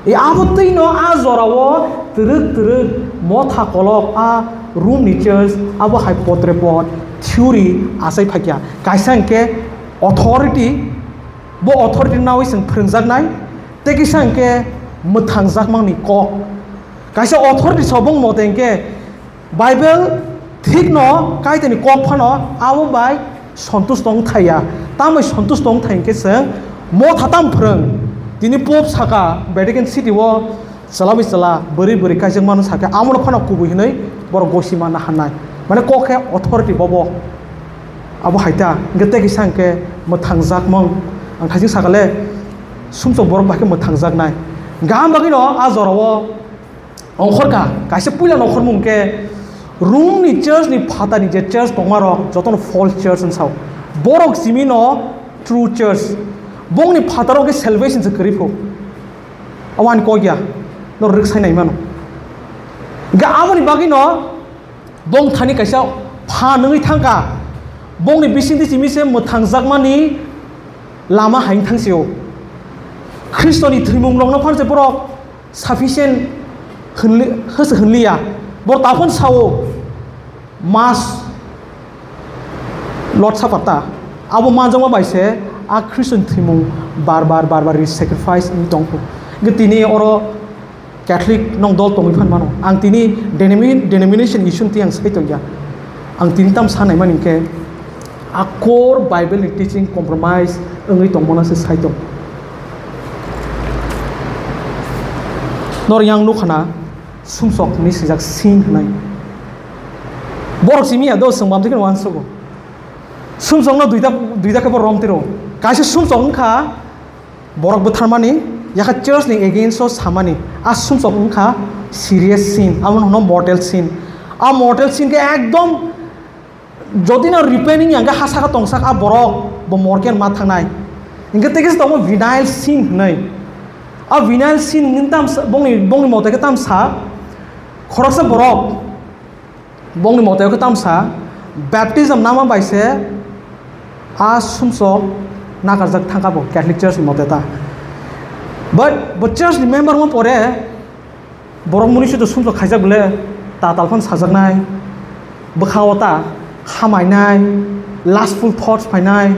E abo twi no a jora o twrwk twrwk motha kolok a Rome ni church abo hai potrepot theory achai phakya. Kaisa hwnkhe authority, bo authority nawi chwng phwrwngjaknai, tei kisa hwnkhe mwthangjakmani kok. Kaisa authority sobung mote hwnkhe Bible thikno Kaitorni kok phano abo bai sontusto wng thaiya. Tambai sontusto wng thai hwnkhe chwng motha tam phrwng. Tini Pope saka Vatican City o chwla bai chwla, bwrwi bwrwi kaijak mano sakhe, amo no phano kubui hinwi borok gosi manna hannai. Mane kok khe authority bobo. Abo hai ta, hwnkhe tei kisa hwnkhe mwthangjakmung. Ang thaising sakale, sumsok borok bai khe mwthangjaknai. Gaham bagwino a jorao ongkhorkha, kaisa puila nongkhormung khe Rome ni church ni phatani je church tongmarok jotono false church hwn sao. Borok simi no true church. Bongni phataro khe salvation se kwrwi pho. Abo ani kok ya, no rwksai nai mano. Hwnkhe aboni bagwino bong thani kaisa pha nungwi thangkha. Bongni bisingtwi simi se mwthangjakmani lama haing thangsio. Khristoni thwimung rokno phan se borok sufficient hwnli-, hwse hwnliya. Borok taphon sao, mas Lord Supper ta, abo manjakma bai se a Khristoni thwimung bar bar, bar bar re-sacrifice wngwi tongkho. Hwnkhe tini oro Catholic nong dol tongwi phan mano. Ang tini denomi-, denomination issue twi ang sai tongya. Ang tini tam sanai mani hwnkhe a core Bible ni teaching compromise wngwi tongmano se sai tong. Nor yang nukha na, sumsok hinwi swijak sin hwnwi. Borok simi ya do, chwng bam twi kheno uansugo. Sumsokno duita, duita khe bo rom tiro. Kaisa sumsok wngkha borok bwtharmani, yakha church ni against o samani. A sumsok wngkha serious sin, abo no hwno mortal sin. A mortal sin khe ekdom jodi no repent wngya hwnkhe ha saka tongsak a borok bo morke ma thangnai. Hwnkhe tei khe se tongo venial sin hwnwi. A venial sin hwnwi tamsa, bongni, bongni mote khe tamsa khoroksa borok, bongni mote khe tamsa baptism nama bai se a sumsok nakarjak thangkha bo Catholic Church ni mote ta. But bo church ni member wng pore borok muni swi to sumsok khaijak bole tatal phano sajaknai, bwkha o ta hamainai, lustful thoughts phainai,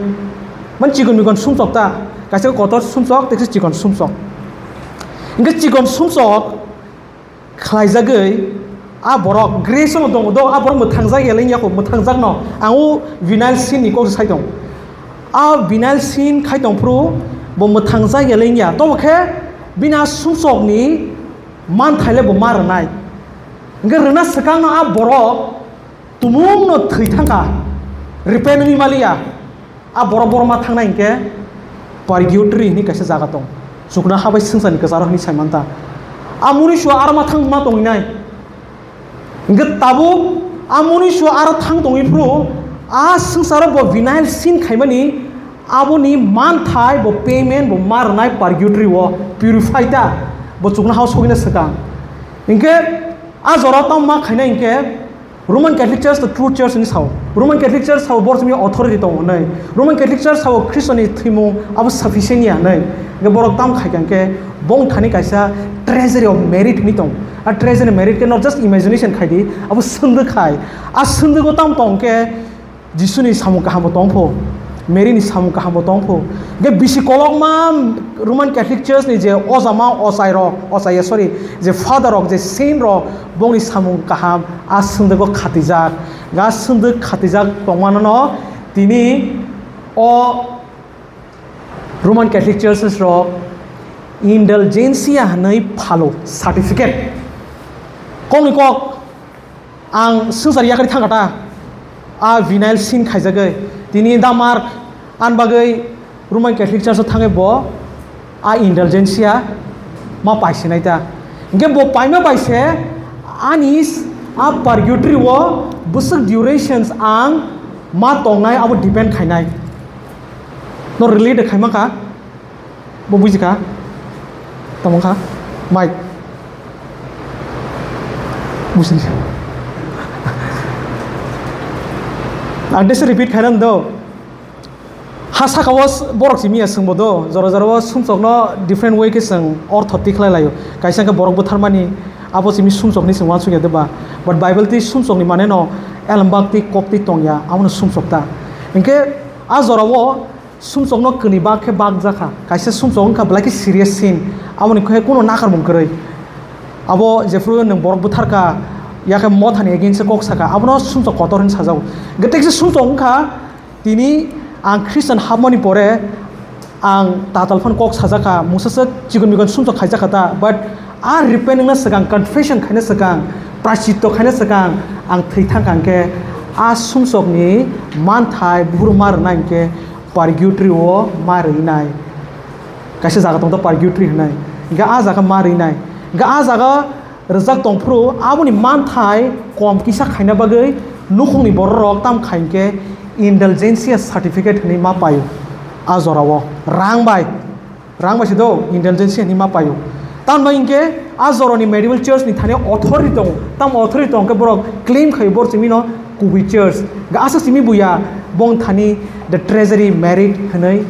man chikon mikon sumsok ta, kaisa kotor sumsok, tei kaisa chikon sumsok. Hwnkhe chikon sumsok khlaijagwi a borok grace no tongo do, a borok mwthangjak ya lengya kho, mwthangjak no ang o venial sin ni kok sai tong. A venial sin khai tong phuru bo mwthangjak ya lengya, tobo khe bini a sumsok ni manthai le bo ma rwnai. Hwnkhe rwna swkang no a borok tumung no thwi thangkha, repent wngwi maliya. A borok borok ma thangnai hwnkhe purgatory hwnwi kaisa jaga tong, chuknoha bai swngcharni kwcharo hwnwi sai manta. A muni sua aro ma thang ma tongwi nai. Hwnkhe tabuk a muni sua aro thang tongwi phuru a swngcharo bo venial sin khaimani aboni manthai bo payment bo ma rwnai purgatory o purify ta, bo chuknoha o sogwina swkang. Hwnkhe a jora tamo ma khainai hwnkhe Roman Catholic Church to true church ni sao. Roman Catholic Church sao bor simi authority tongo hinwi. Roman Catholic Church sao Khristo ni thwimung abo sufficient ya hinwi. Hwnkhe borok tam khai kha hwnkhe bong thani kaisa treasury of merit hinwi tong. A treasury merit khe not just imagination khai di, abo swngdwk khai. A swngdwk o tam tong khe Jisuni samung kaham bo tong pho, Mary ni samung kaham bo tong pho. Hwnkhe bisi kolokma Roman Catholic Church ni je ojama ochai rok, ochai ya, sorry, je father rok, je saint rok, bongni samung kaham a swngdwk o khatijak. Ga swngdwk khatijak tongmano no tini o Roman Catholic Churches rok indulgencia hinwi phalo certificate. Kokni kok ang swngchar yakari thangkha ta, a vinyl sin khaijagwi tini da mark an bagwi Roman Catholic Church o thangwi bo a indulgencia ma paisinai ta. Hwnkhe bo paima bai se ani s-, a purgatory o bwswk durations ang ma tongnai abo depend khainai. No relate khaima kha. Bo buji kha? Tamo kha? Mike. Buji. Ang desa repeat khaina do. Ha saka o s-, borok simi ya swngbo do. Jora jora o sumsok no different way khe swng ortho tikhlai laio. Kaisa khe borok bwtharmani abo simi sumsok ni swng uansuk ya de ba. But Bible ti sumsok ni mane no elembak ti kok ti tong ya. Amo no sumsok ta. Hwnkhe a jora o sumsokno kwnwi bak khe bak jakha. Kaisa sumsok wngkha belai khe serious sin, aboni khe kuno nakarmung kwrwi. Abo jephru nwng borok bwtharkha, yakhe mothani against kok sakha, abono sumsok kotor hwnwi sajago. Hwnkhe tekse sumsok wngkha, tini ang Christian hapmani pore ang tatal phano kok sajakha, mungsa swk chikon mikon sumsok khaijakha ta, but a repent wngna swkang, confession khaina swkang, prachitto khaina swkang, ang thwi thangkha hwnkhe a sumsokni manthai buphuru ma rwnai hwnkhe purgatory o ma rwnai. Kaisa jaga tong ta purgatory hwnwi. Hwnkhe a jaga ma rwnai. Hwnkhe a jaga rwjak tongphuru aboni manthai kom kisa khaina bagwi nukhungni bororok tam khai hwnkhe indulgencia certificate hwnwi ma paio. A jorao rang bai. Rang bai se do indulgency hinwi ma paio. Tamni bai hinkhe a jorani medieval church ni thani authority tongo. Tamo authority tong khe borok claim khaio bor simi no kubui church. Ga aswk simi buya bong thani the treasury merit hinwi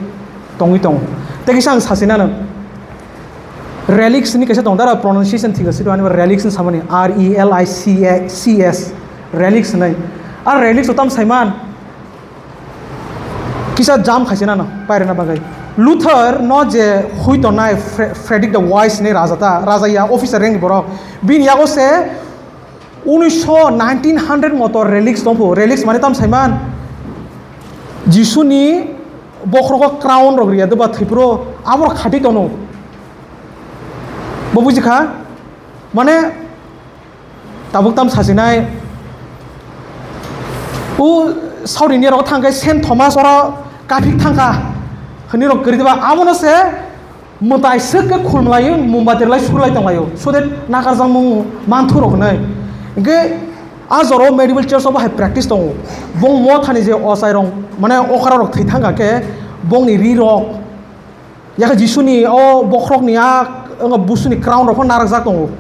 tongwi tongo. Tei kisa ang sasi nano relics ni kaisa tong dara pronunciation thik se do ani relics ni samani R E L I C A C S relics hinwi. A relics o tam saiman Kisa jam khaise nano pairwna bagwi. Luther no je hui tongnai Fre-, Frederick the Wise ni raja ta, raja ya officer rank ni borok. Bini yago se unisho nineteen hundred motor relics tongphu. Relics mane tam saiman Jisuni bokhrogo crown rok riya doba thwipro aborok khati tono. Bo buji kha? Mane Tabuk tam sachinai, o South India rogo thangkhe Saint Thomas oro kaphik thangkha hwnwi rok kwrwi diba, abono se mwtai swk khe khulmlaio, mombati rwlai surlai tonglaio, so that nakarjakmung manthu rok hwnwi. Hinkhe a jora o medieval church o bo hai practice tongo, bong mothani je ochai rok mane okra rok thwi thangkha khe bongni ri rok Yakhe Jisuni o bokhorokni a, wngkha busuni crown rok phano narwkjak tongo.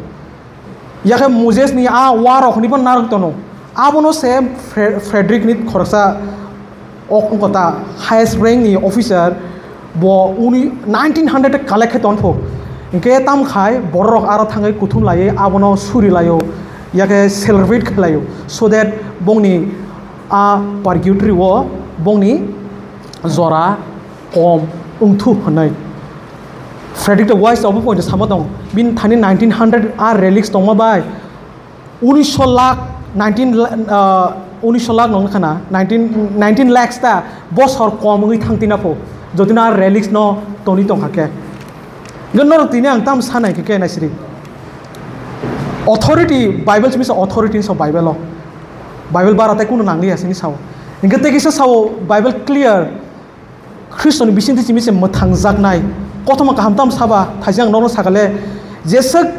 Yakhe Moses ni a wa rok hwnwi phano narwk tongo. Abono se Fre-, Frederick ni khoroksa ok wngkha ta highest rank ni officer bo uni nineteen hundred collect khe tongpho. Hinkhe tamkhai bororok aro thangwi kuthum laiwi abono suri laio. Yakhe celebrate khe laio. So that bongni a purgatory o bongni jora kom wngthu hwnwi. Frederick the Wise obo poito sama tong. Bini thani nineteen hundred a relics tongma bai unisho lakh, nineteen la-, ah, unisho lakh nong khana, nineteen, nineteen lakhs ta bosor kom wngwi thang tina pho. Jotino a relics no toni tong hakhe. Norok tini ang tam sanai khe khe naisiri. Authority, Bible simi sa authority so Bible o. Bible bara tai kuno nangliya sini sao. Hinkhe tei kisa sao Bible clear. Khristoni bisingtwi simi se mwthangjaknai. Kothoma kaham tamo saba, thaise ang nokno sakale, jeswk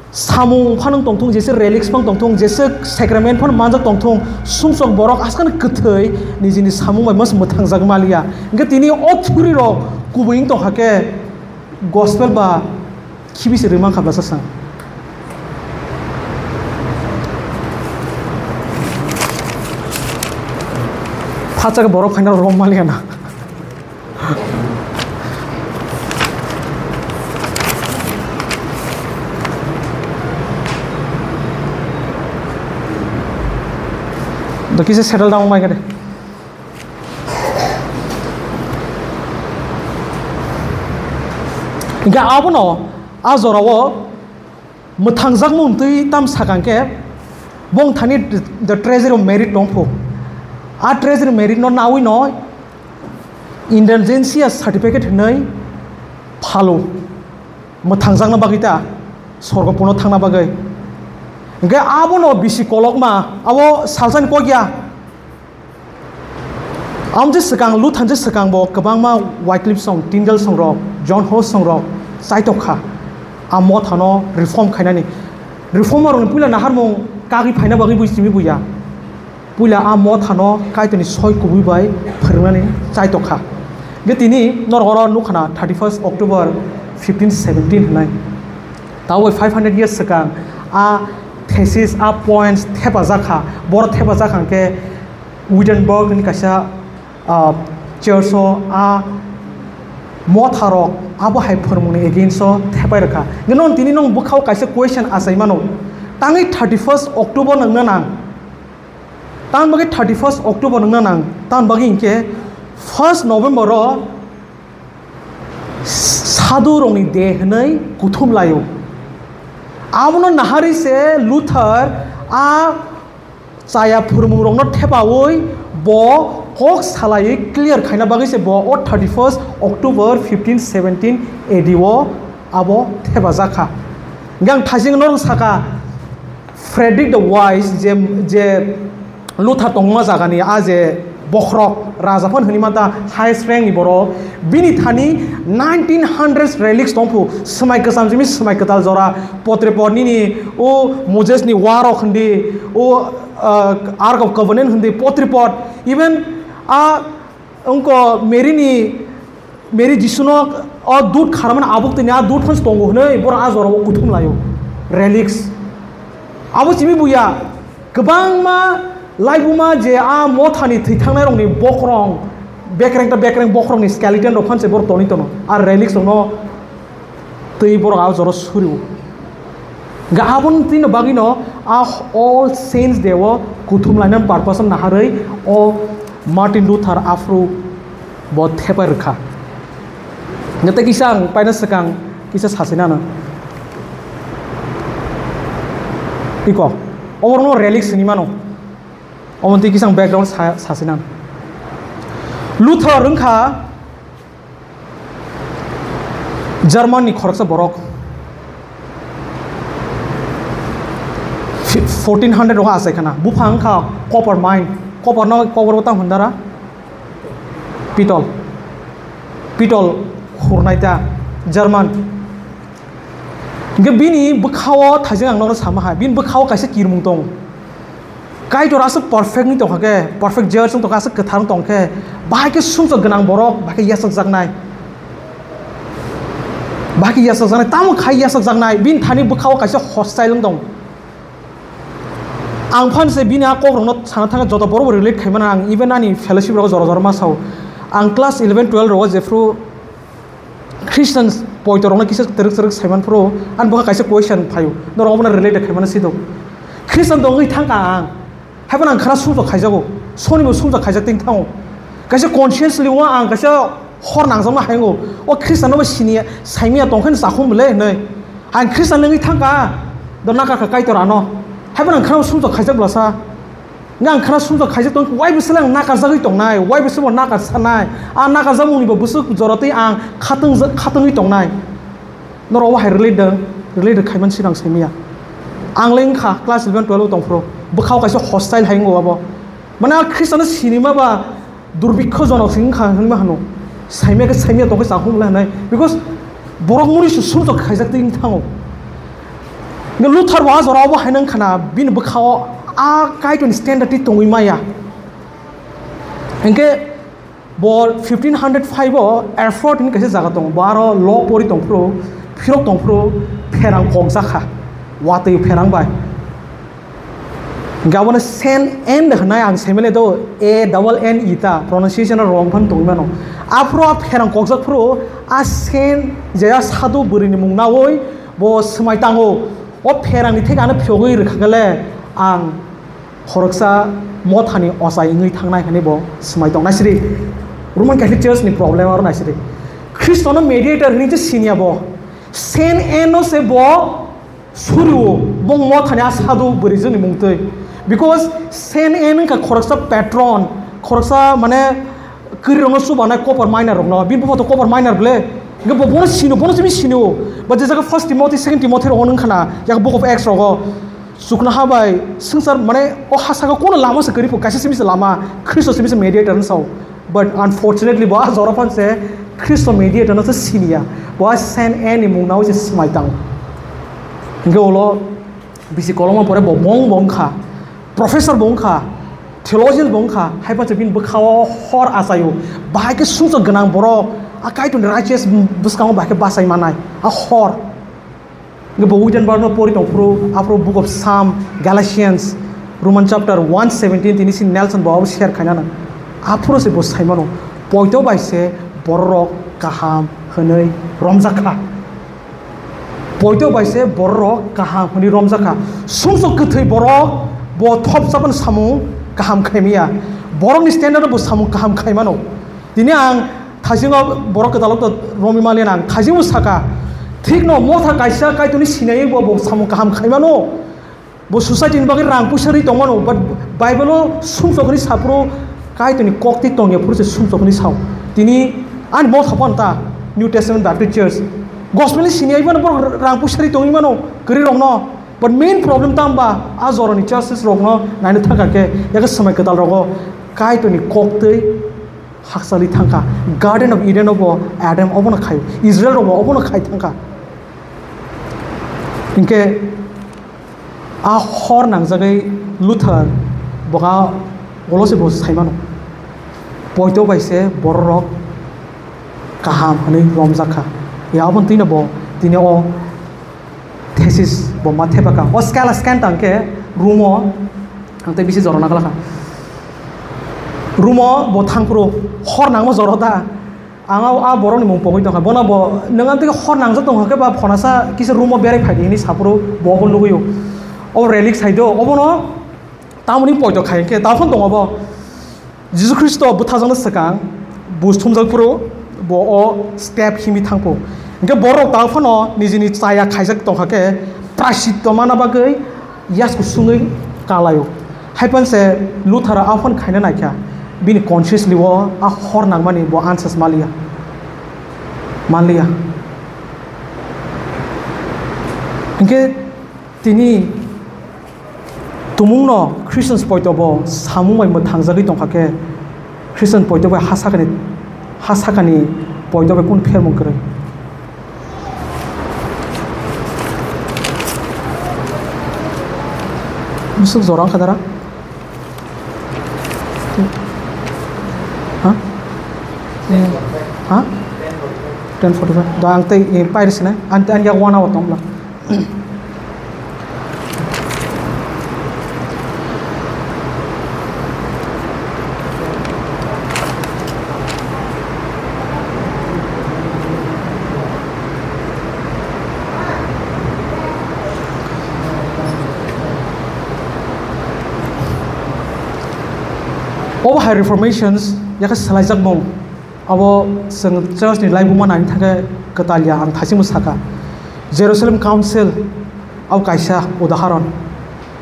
samung phano tongthung, jeswk relics phano tongthung, jeswk sacrament phano manjak tongthung, sumsok borok askano kwthwi nijini samung bai mas mwthangjak maliya. Hinkhe tini o thuri rok kubui wng tongkha khe gospel ba khibi se rwmang kha bwsasang. Phacha borok phaina rom maliya na. Do kisa settle down mai kade. Hingke abono a jorao mwthangjakmung twi tam sakang khe bong thani the treasury of merit tongphu. A treasury merit no nawi no intelligentsia certificate hinwi phalo mwthangjakna bagwi ta sorgo puno thangna bagwi. Hingke abono bisi kolokma abo salsani kokya. Amje swkang, Luther je swkang bo kwbangma Wycliffe song, Tyndale song rok, John Hus song rok chaitok kha. A mothano reform khainani. Reformer rokni puila naharmung kagwi phaina bagwi bui simi buya. Puila a mothano Kaitorni soi kubui bai phwrwngnani chaitok kha. Ge tini norok oro nukha na thirty first October fifteen seventeen hwnwi. Taboi five hundred years swkang a thesis, a points thepajak kha. Boro thepajak kha hwnkhe Wittenberg ni kaisa, ah, church o a motha rok abo hai phwrwngmung ni against o thepai rwkha. Nino tini nwng bwkhao kaisa question achai mano, tangwi thirty first October nwngna nang, tang bagwi thirty first October nwngna nang, tang bagwi hinkhe first November o sadhu rokni de hwnwi kuthum laio. Abono naharwi se Luther a chaya phwrwngmungrokno thepaui bo kok salaiwi clear khaina bagwi se bo o thirty first October fifteen seventeen A D o abo thepajak kha. Hingke ang thaising norok saka Frederick the Wise je, je Luther tongma jagani a je bokhorok raja phano hwnwi manta highest rank ni borok bini thani nineteen hundreds relics tongphu swmai kwcham simi swmai kwtal jora potre por nini o Moses ni warok hindi o ah, Ark of Covenant hindi potripot, even a wngko Mary ni, Mary Jisuno o dut kharamani abuk tini a dut phans tongo hwnwi borok a jorao kuthum laio, relics. Abo simi buya kwbangma laibuma je a mothani thwi thangnai rokni bokrong bekreng ta bekreng bokrongni skeleton rok phanse borok tonwi tono a relics rokno twi borok a joro surio. Ga aboni twi no bagwi no a All Saints Day o kuthum lainani purpose no naharwi o Martin Luther aphuru bo thepai rwkha. Nete kisa ang paina swkang kisa sasinano. Iko, oborno relics hinwi mano. Omo twi kisa ang background sa-, sasinano. Luther wngkha German ni khoroksa borok fi-, fourteen hundred o achai khana. Buphang wngkha copper mine. Copper no copper o tamo hwn dara? Pitol. Pitol khurnai ta German. Hingke bini bwkhao thaijak ang nono sama hai. Bini bwkhao kaisa kirmung tong. Kaitor aswk perfect ni tongkha khe, perfect judge wng tongkha, aswk kwthar wng tongkhe, bahai khe sumsok gwnang borok, bahai khe yasakjaknai. Bahai khe yasakjaknai, tamo khai yasakjaknai, bini thani bwkhao kaisa hostile wng tong. Ang phan se bini a kok rokno sana thangkhe joto borok bo relate khaimano ang, even ani fellowship rogo jora jora ma sao. Ang class eleven twelve rogo jephru Christian poito rokno kisa twrwk twrwk saiman phuru, ani bwkha kaisa question phaio, norok obono relate khaimano sido. Christian tongwi thangkha ang, haiphano ang khana sumsok khaijago, sonibo sumsok khaijak twi thango. Kaisa consciously o ang kaisa hor nangjakma hayango, o Christian no bo siniya, saimiya tongkhe no chakhum le hinwi. Ang Christian wngwi thangkha, do nakar kha Kaitor ano, haiphano ang khana sumsok khaijak blasa. Nga ang khana sumjak khaijak tong, wai bwswk ang nakarjagwi tongnai, wai bwswk bo nakar sanai, a nakarjakmungni bo bwswk jora twi ang khatungja-, khatungwi tongnai. Norok bo hai relate da, relate khaimani sinang saimanya. Ang le wngkha class eleven twelve o tongphuru, bwkhao kaisa hostile hai wngo abo. Mane a Khristiano sinima ba, durbikho jonok se wngkha hinwi ma hano. Saimya khe saimya tongkhe chahum le hinai. Because borok muni se sumjak khaijak twi wng thango. Hingke Luther bo a jora obo haino wngkha na, bini bwkhao a Kaitorni standard twi tongwi maya. Hingke bo fifteen hundred five o Erfurt hinwi kaisa jaga tongo. Bo aro law pori tongphuru, phirok tongphuru pherang kokjakha. Watwi pherang bai. Hingke abono Saint Anne hwnai ang saimani do, A double N E ta, pronunciation wrong phan tongwi mano. Aphuru a pherang kokjak phuru a Saint je a sadhu bwrwini mung nawi bo swmai tango. O pherangni theke ano phiyogwi rwkha khe le ang khoroksa mothani ochai wngwi thangnai hwnwi bo swmai tong. Naisiri, Roman Catholic Church ni problem aro naisiri. Khristono mediator hwnwi se siniya bo. Saint Anne no se bo surio, bong mothani a sadhu bwrwijwkni mung twi. Because Saint Anne wngkha khoroksa patron, khoroksa mane kwrwirokno chubanai copper miner rokno. Bini bupha to copper miner ble. Hingke bo bono sino, bono simi sino. Ba je jaga First Timothy, Second Timothy rogo wngkha na, yak Book of Acts rogo. Chuknoha bai swngchar mane o ha saka kono lama se kwrwi pho, kaisa simi se lama, Khristo simi se mediator wng sao. But unfortunately, bo a jora phan se Khristo mediator no se siniya. Bo a Saint Anne ni mung nawi se swmai tang. Hingke ulo bisi koloma pore bo bong bong kha, professor bo wngkha, theologian bo wngkha, hai phan se bini bwkhao hor achaio. Bahai khe sumsok gwnang borok, a Kaitorni righteous bwskango bahai khe bachai manai, a hor. Hingke bo Wittenberg no pori tong phuru, aphuru Book of Psalm, Galatians, Roman chapter one seventeen tini si Nelson bo abo share khaina nang. Aphuru se bo sai mano, poito bai se bororok kaham hwnwi romjak kha. Poito bai se bororok kaham hwnwi romjak kha. Sumsok kwthwi borok bo thopsa phano samung kaham khaimaya. Borokni standard bo samung kaham khaimano. Tini ang thaisingo borok kwtalok to romwi maliya ang thaisingo saka. Thikno motha kaisa Kaitorni sinai bo, bo samung kaham khaimano. Bo society ni bagwi rang puisa ri tongmano, but Bible o sumsok hwnwi saphuru Kaitorni kok twi tongya phuru se sumsok hwnwi sao. Tini ani motha phano ta New Testament Baptist Church. Gospel ni sinai phano borok rang puisa ri tongwi mano, kwrwi rokno. But main problem tamo ba a jorani churches rokno naina thangkha khe, yakhe swmai kwtal rogo Kaitorni kok twi hakchalwi thangkha. Garden of Eden o bo Adam obono khai, Israel rok bo obono khai thangkha. Hinkhe a hor nangjagwi Luther boha ulo se bo saimano, poito bai se bororok kaham hwnwi romjak kha. Ya aboni twino bo tini o thesis bo ma thepakha. O scala scanta hwnkhe Room o, ang tei bisi jorona glakha. Room o bo thangphuru hor nangma joro da. Ang a, a borokni mung pogwi tongkha. Bono bo, nwng ang tei hor nangjak tongkha khe ba phonasa kisa room o berai phaidi hwnwi saphuru bo obo nugwi o. O relic sai do, obono tamoni poito khai khe, ta phano tongo bo. Jisu Khristo bwthajakna swkang buj thumjak phuru bo o step himwi thangphu. Hinkhe borok ta phano nijini chaya khaijak tongkha khe prashitto mana bagwi yasku sungwi kalaio. Hai phano se Luther a phano khaina naikha, bini consciously o a hor nangmani bo answers maliya. Manliya. Hinkhe tini tumungno Christians poito bo samung bai mwthangjagwi tongkha khe, Christian poito bai ha sakani, ha sakani poito bai kunu phermung kwrwi? Bwswk jora wngkha dara? Ha? Ha? Ten forty-five. Da ang tei, eh, pairi sinai. Ang, ang yak one hour tong bla. Obo hai Reformations yakhe swlaijakmung. Abo chwng church ni laibuma naini thangkhe kwtal ya, ang thaichingbo sakha. Jerusalem Council abo kaisa udaharon.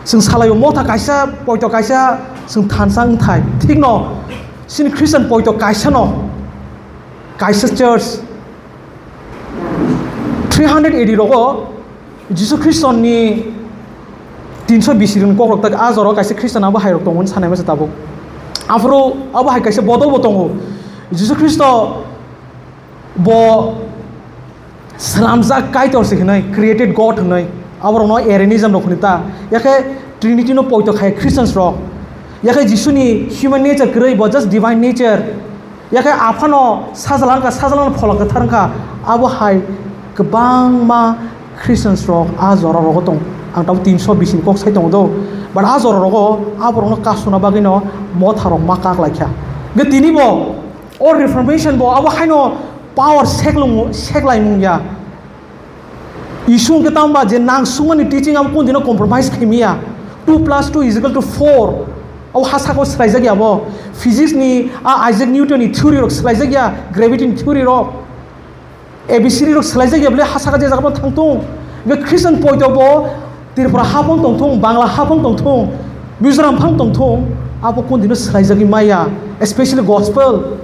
Chwng salaio motha kaisa, poito kaisa, chwng thansa wngthai. Thikno chini Christian poito kaisa no, kaisa church three hundred A D rogo Jisu Khristo ni tinso bisirokni kokrok tak a jora kaisa Khristian abo hai rok tongo hinwi sanai masa tabuk. Aphuru abo hai kaisa bodol bo tongo. Jisu Khristo bo slamjak Kaitor se hinwi, created God hinwi. Aborokno Arianism rok hinwi ta. Yakhe Trinity no poito khai Christians rok. Yakhe Jisuni human nature kwrwi, bo just divine nature. Yakhe aphano sajla wngkha, sajlano phola kwthar wngkha, abo hai kwbangma Christians rok a jora rogo tong. Ang tabuk tinso bisini kok sai tongo do. But a jora rogo aborokno kasuna bagwino motha rok ma kak lai kha. Ge tini bo o reformation bo abo haino power seklung seklai mung ya. Issue hwnkhe tamo ba je nang sungmani teaching abo kun dino compromise khaimiya. Two plus two is equal to four. Abo hasako swlaijak ya bo. Physics ni a Isaac Newton ni theory rok swlaijak ya, gravity ni theory rok. A B C D rok swlaijak ya bole hasaka je jaga thang tung. Ge Christian poito bo Tripura hapong tong thung, Bangla hapong tong thung, Mizoram phang tong thung. Abo kun dino swlaijagwi maya, especially gospel.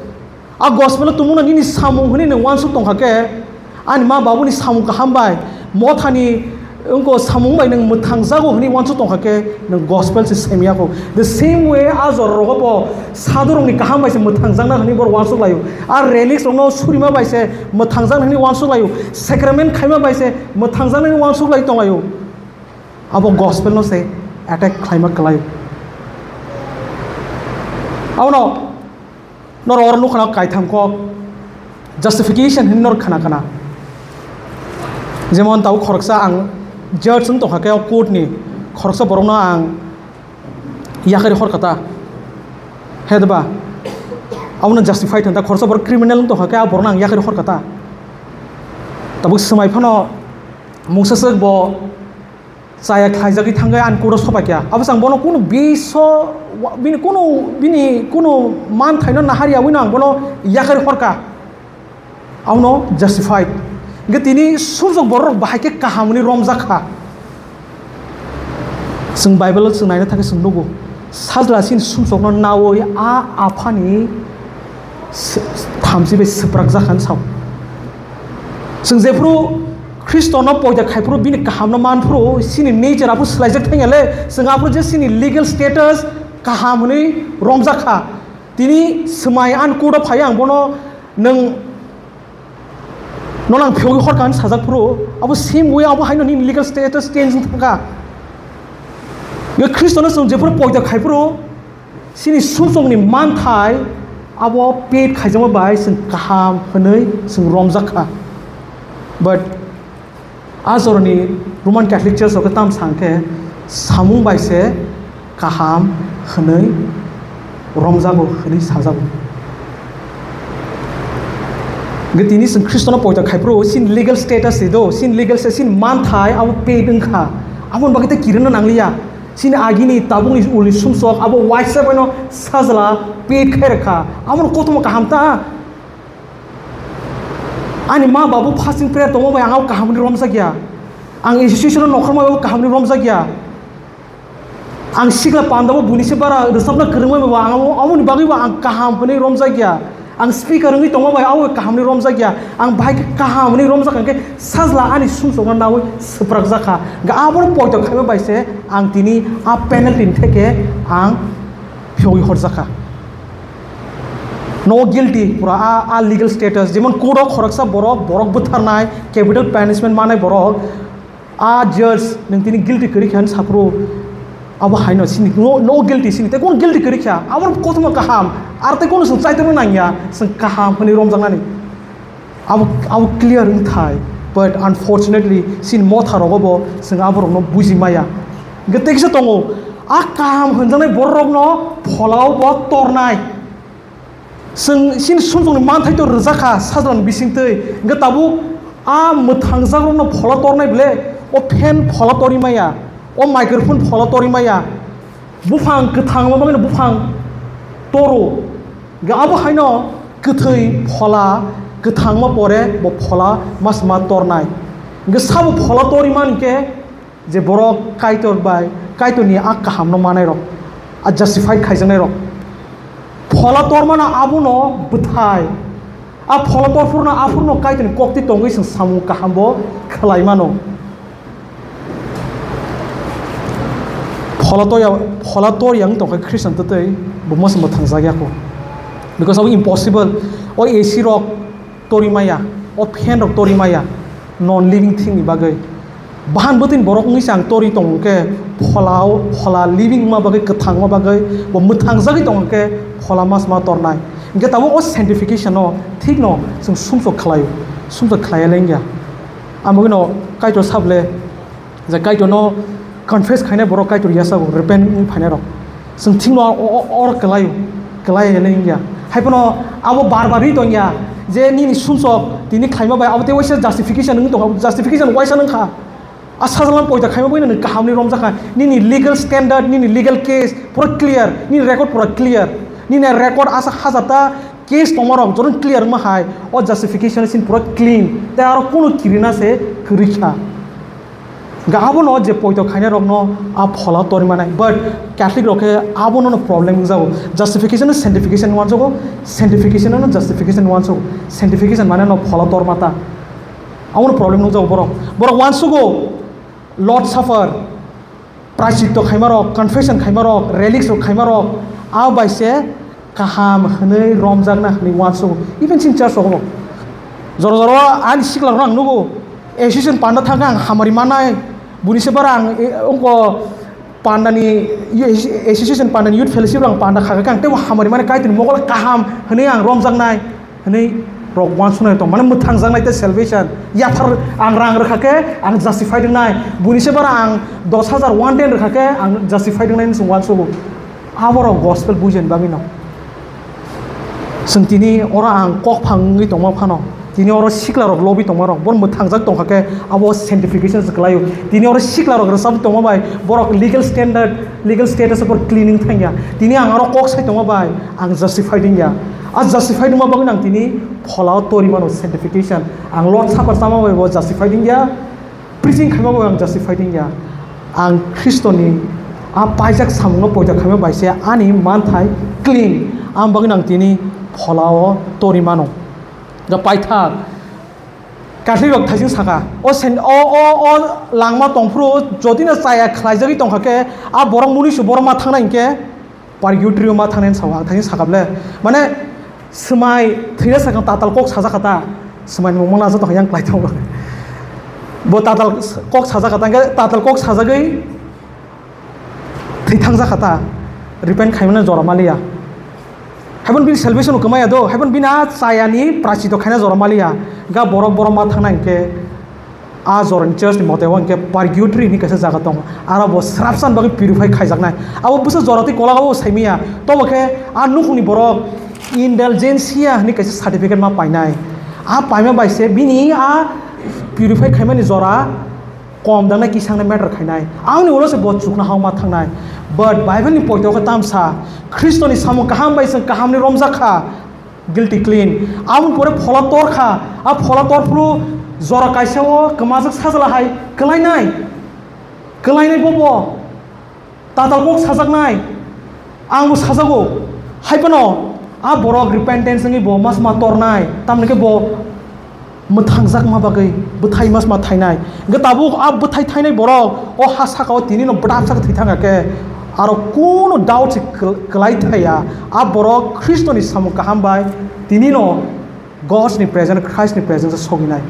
A gospel o tongmungno nini samung hwnwi nwng uansuk tongkha khe, ani ma babuni samung kaham bai, mothani wngko samung bai nwng mwthangjago hwnwi uansuk tongkha khe, nwng gospel se semiya kho. The same way a jora rogo bo sadhu rokni kaham bai se mwthangjakna hwnwi borok uansuk laio. A relics rokno surima bai se mwthangjakna hwnwi uansuk laio. Sacrament khaima bai se mwthangjakna hwnwi uansuk lai tonglaio. Abo gospel no se attack khlaima kwlaio. Abono Norok oro nukha na kaitham kok justification hinwi norok khna khna. Jemon tabuk khoroksa ang judge wng tongkha khe o court ni khoroksa borokno ang yakarwi hor kha ta. He da ba? Abono justified hwn ta, khoroksa borok criminal wng tongkha khe a borokno ang yakarwi hor kha ta. Tabuk swmai phano mungsa swk bo chaya khlaijagwi thangwi ani court-o sopaikha. Abo se ang bono kunu biso, bini kunu, bini kunu manthaino naharyawi no ang bono yakarwi horkha. Abono justified. Hingke tini sumsok borok rok bahai khe kaham hwnwi romjak kha. Chwng Bible-o chwng naina thangkhe chwng nugo. Sajla chini sumsokno nawi a aphani s-, thamchi bai swprakjak kha hinwi sao. Chwng jephuru Khristono poida khaiphuru bini kahamno manphuru chini nature aphuru swlaijak thangya le, chwng aphuru je chini legal status kaham hwnwi romjak kha. Tini swmai ani court-o phai ang bono nwng nono ang phiyogwi horkha hinwi sajak phuru, abo same way abo haino nini legal status change wng thangkha. Nge Khristono chwng jephuru poida khaiphuru, chini sumsokni manthai abo paid khaijakma bai chwng kaham hwnwi chwng romjak kha. But a jorani Roman Catholic Church rok tam sang khe samung bai se kaham hwnwi romjago hwnwi sajago. Hingke tini chwng Khristono poito khaiphuru chini legal status se do, chini legal status, chini manthai abo paid wngkha. Aboni bagwi tei kirino nangliya. Chini agini tabukni ulni sumsok abo waisa baino sajla paid khai rwkha. Abono kothoma kaham ta. Ani ma babu fasting prayer tongma bai ang abo kaham hwnwi romjak ya. Ang association o nongkhorma bai abo kaham hwnwi romjak ya. Ang sikla panda bo buini se bara rwchapna kwrwngma bai bo ang abo, aboni bagwi bo ang kaham hwnwi romjak ya. Ang speaker wngwi tongma bai abo kaham hwnwi romjak ya. Ang bahai khe kaham hwnwi romjak hwnkhe sajla ani sumsokno nawi swprakjak kha. Hwnkhe abono poito khaima bai se ang tini a penalty ni theke ang phiyogwi horjak kha. No guilty, pura a, a legal status, jemon court o khoroksa borok, borok bwtharnai, capital punishment manai borok, a judge nwng tini guilty kwrwi kha hinwi saphuru, abo haino sini no, no guilty sini, tei kono guilty kwrwi kha, abo kothoma kaham, ar tei kono chwng chaitorno nangya, chwng kaham hwnwi romjaknani. Abo, abo clear wngthai, but unfortunately, chini motha rogo bo chwng aborokno buji maya. Hingke tei kisa tongo, a kaham hwnjaknai bororokno pholao bo tornai. Chwng chini sumsokni manthai to rwjak kha sajlani bisingtwi, hingke tabuk a mwthangjakrokno phola tornai bwle, o fan phola torwi maya, o microphone phola torwi maya, buphang kwthangma bagwino buphang toro. Hingke abo haino kwthwi phola kwthangma pore bo phola masma tornai. Hingke sabo phola torwi man hingke je borok Kaitor bai Kaitorni a kahamno manairok, a justified khaijaknairok. Phola tormano abono bwthai. A phola torphurno aphurno Kaitorni kokti tongwi chwng samung kahambo khlai mano. Phola toya, phola tor yang tongkha Christian twtwi bo mosamo thangjak ya kho. Because abo impossible. O A C rok tori maya, o fan rok tori maya, non living thing ni bagwi. Bahan bwtwini borok wngwi se ang tori tong hwnkhe pholao, phola living wngma bagwi, kwthang wngma bagwi, bo mwthangjagwi tong hwnkhe phola masma tornai. Hwnkhe tabuk o sanctification no thikno chwng sumsok khlaio, sumsok khlaiya le wngya. Ang bagwino Kaitor sabole, je Kaitorno Confess khainai borok Kaitor yachago, repent wng phainai rok. Chwng thikno o, o, or kwlaio, kwlai hinwi wngya. Hai phano abo bar bar ri tongya je nini sumsok tini khlaima bai abo tei waisa justification wng tongkha, justification waisa wngkha. A sajla poito khaima bai nini kahamni romjakha, nini legal standard, nini legal case pura clear, nini record pura clear, nini record asa hajarta case tongmarok joto clear wngma hai, o justification sin pura clean, tei aro kunu kirina se kwrwi kha. Ga abono je poito khainai rokno a phola tori manai, but Catholic rok khe abono no problem wngjago. Justification no sanctification wansugo, sanctification no justification wansugo, sanctification mane no phola tor mata. Abono problem nukjago borok. Borok wansugo Lord Supper, prachitto khaimarok, confession khaimarok, relics rok khaimarok, a bai se kaham hwnwi romjakna hwnwi wansugo. Even chini church rogo. Jora jora ani sikla rok ang nugo. Association panda thangkha ang hamari manai. Buni se bara ang, e, ongko pandani, association pandani youth fellowship rang panda khaka kang tebo hamari mani Kaitorni mokol kaham hwnwi ang romjaknai hwnwi rok wansunai tong mane mwthangjaknai tei salvation yaphar ang rang rwkha khe ang justified wngnai buni se bara ang dos hajar one ten rwkha khe ang justified wngnai hwnwi chwng wansugo aborok gospel bujani bagwi no. Chwng tini oro ang kok phang wngwi tongma phano, tini oro siklarok lobwi tongmarok, bono mwthangjak tongkha khe abo sanctification se kwlaio. Tini oro siklarok rwchapwi tongma bai borok legal standard, legal status o borok clean wng thangya. Tini ang oro kok sai tongma bai ang justified wngya. A justified wngma bagwi ang tini pholao tori mano sanctification. Ang Lord Supper chama bai bo justified wngya. Preaching khaima bai ang justified wngya. Ang Khristoni a paijak samungno poito khaima bai se ani manthai clean. Ang bagwi ang tini pholao tori mano. Da paithak Catholic rok thaising saka, o sen-, o, o, o langma tongphuru jotino chaya khlaijagwi tongkha khe a borok munui se borok ma thangnai hinkhe Purgatory-o ma thangnai sao ang thani sakable. Mane swmai thwina sakang tatal kok sajak kha ta. Swmai ni mungma najak tong yang klai tongo. Bo tatal kok sajak kha ta, hwnkhe tatal kok sajagwi thwi thangjak kha ta. Repent khaimano jora maliya. Haibon bini salvation kwmaya do, haibon bini a chayani prachito khaina jora maliya. Ga borok borok ma thangnai hinkhe A jorani church ni mote o hinkhe purgatory hinwi kaisa jaga tongo. Aro bo srapsa ni bagwi purify khaijaknai. Abo bwsa jora twi kolak abo saimanya. Tobo khe a nukhungni borok indulgencia hinwi kaisa certificate ma painai. A paima bai se bini a purify khaimani jora kom dangnai kisangnai matter khainai. Aboni ulo se bo chuknohao ma thangnai. But Bible ni poito khe tamsa Khristoni samung kaham bai chwng kahamni romjak kha. Guilty clean. Aboni pore phola tor kha. A phola tor phuru jora kaisa o kwmajak sajla hai kwlainai. Kwlainai bo bo. Tatal kok sajaknai. Ang bo sajago. Hai phano a borok repentance wngwi bo mas ma tornai. Tamni khe bo mwthangjakma bagwi bwthai mas ma thainai. Hwnkhe tabuk a bwthai thainai borok o ha saka o tini no bwdap saka thwi thangkha khe aro kunu doubt se kwlai thaya. A borok Khristoni samung kaham bai tini no God's ni presence, Christ ni presence o soginai.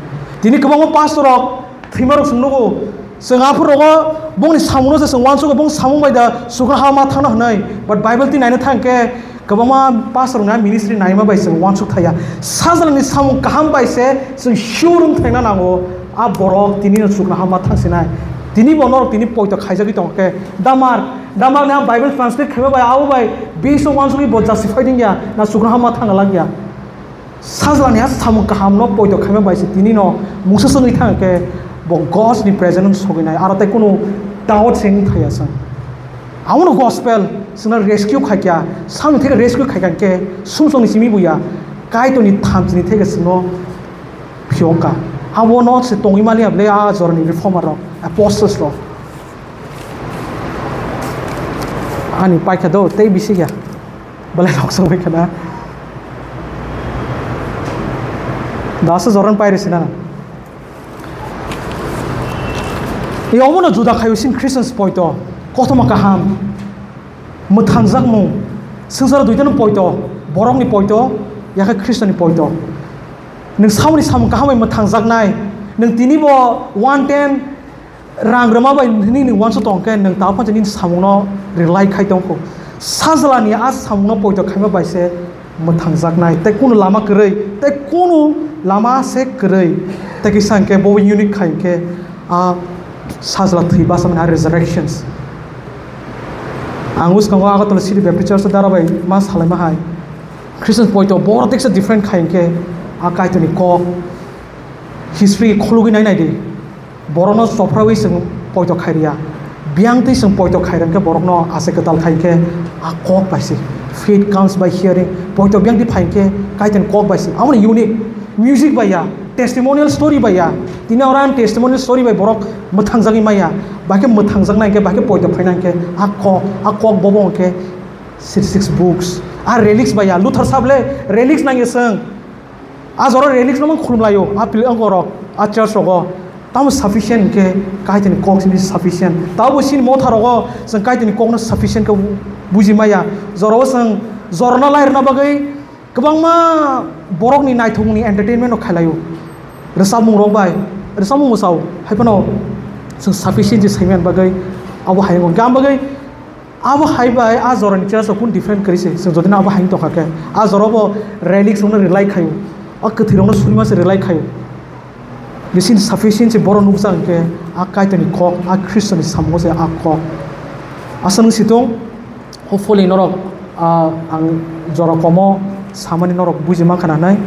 Tini kwbangma pastor rok thwima rok chwng nugo, chwng aphuru rogo bongni samung no se chwng uansukgo, bong samung bai da chuknohao ma thangna hwnwi. But Bible twi naina thang khe kwbangma pastor rokni ministry naima bai chwng uansuk thaya. Sajlani samung kaham bai se chwng sure wng thangna nango, a borok tini no chuknohao ma thangsinai. Tini bo norok tini poito khaijagwi tongkha khe Damark, Damark ni a Bible translate khaima bai abo bai biso uansugwi bo justified wngya na chuknohao ma thangna langya. Sajlani ha samung kahamno poito khaima bai se tini no mungsa songwi thang khe bo God's ni presence no sogwi nai aro tei kunu doubt se wng thaya chwng. Abono gospel chwngno rescue khaikya, samung theke rescue khaikha khe sumsokni simi buya Kaitorni thamchini theke chwngno phiyokka. Abono se tongwi maliya bwle a jorani reformer rok, apostles rok. Ani paikha do tei bisi ya. Belai noksa bai khana. Dasa joran pai risi na. Ei omono juda khayo sin Christians poito. Kothoma kaham. Mwthangjakmung. Swngcharo duitano poito. Borokni poito. Yakhe Christianni poito. Nwng samoni samung kaham bai mwthangjaknai. Nwng tini bo one ten Rang rwma bai hwnwi nwng uansuk tong khe, nwng tabuk phano nini samungno rwlai khai tong kho. Sajlani a samungno poito khaima bai se mwthangjaknai, tei kunu lama kwrwi, tei kunu lama se kwrwi. Tei kisa hwnkhe bo unique khai hwnkhe a Sajla thwi basa mani hai resurrections. Ang bwskango Agartala City Baptist Church o dara bai ma salaima hai. Christian poito boro teksa different khai hwnkhe a Kaitorni kok history khulugwi nai nai di. Borokno choprawi chwng poito khai riya. Biyang twi chwng poito khai rwngkhe borokno ase kwtal khai khe a kok bai se. Faith comes by hearing. Poito biyang twi phai khe Kaitorni kok bai se. Amoni unique music bai ya, testimonial story bai ya. Tini oro ang testimonial story bai borok mwthangjagwi maya. Bai khe mwthangjak nai khe, bai khe poito phaina khe a kok, a kok bobo hwnkhe sixty six books. A relics bai ya, Luther sable relics nangya chwng. A jora relics no mang khulum laio, a pil ang rok, a church rogo. Tamo sufficient khe Kaitorni kok sini sufficient. Tabo sini motha rogo chwng Kaitorni kokno sufficient khe buji maya. Jorao chwng jorano lai rwna bagwi kwbangma borokni naithokni entertainment no khailaio. Rwchapmung rok bai, rwchapmung mwsao, hai phano chwng sufficient je saiman bagwi abo hai wng. Gam bagwi abo hai bai a jorani church o kun different kwrwi se. Chwng jodi no abo hai tongkha khe a jora bo relics no rely khaio. A kwthwi rok no sunima se rely khaio. Bising sufficient se boro nukjak hwnkhe a Kaitorni kok, a Khristoni samungo se a kok. Aswk nung situng, hopefully norok, ah, ang jora komo samani norok buji mankha nanai.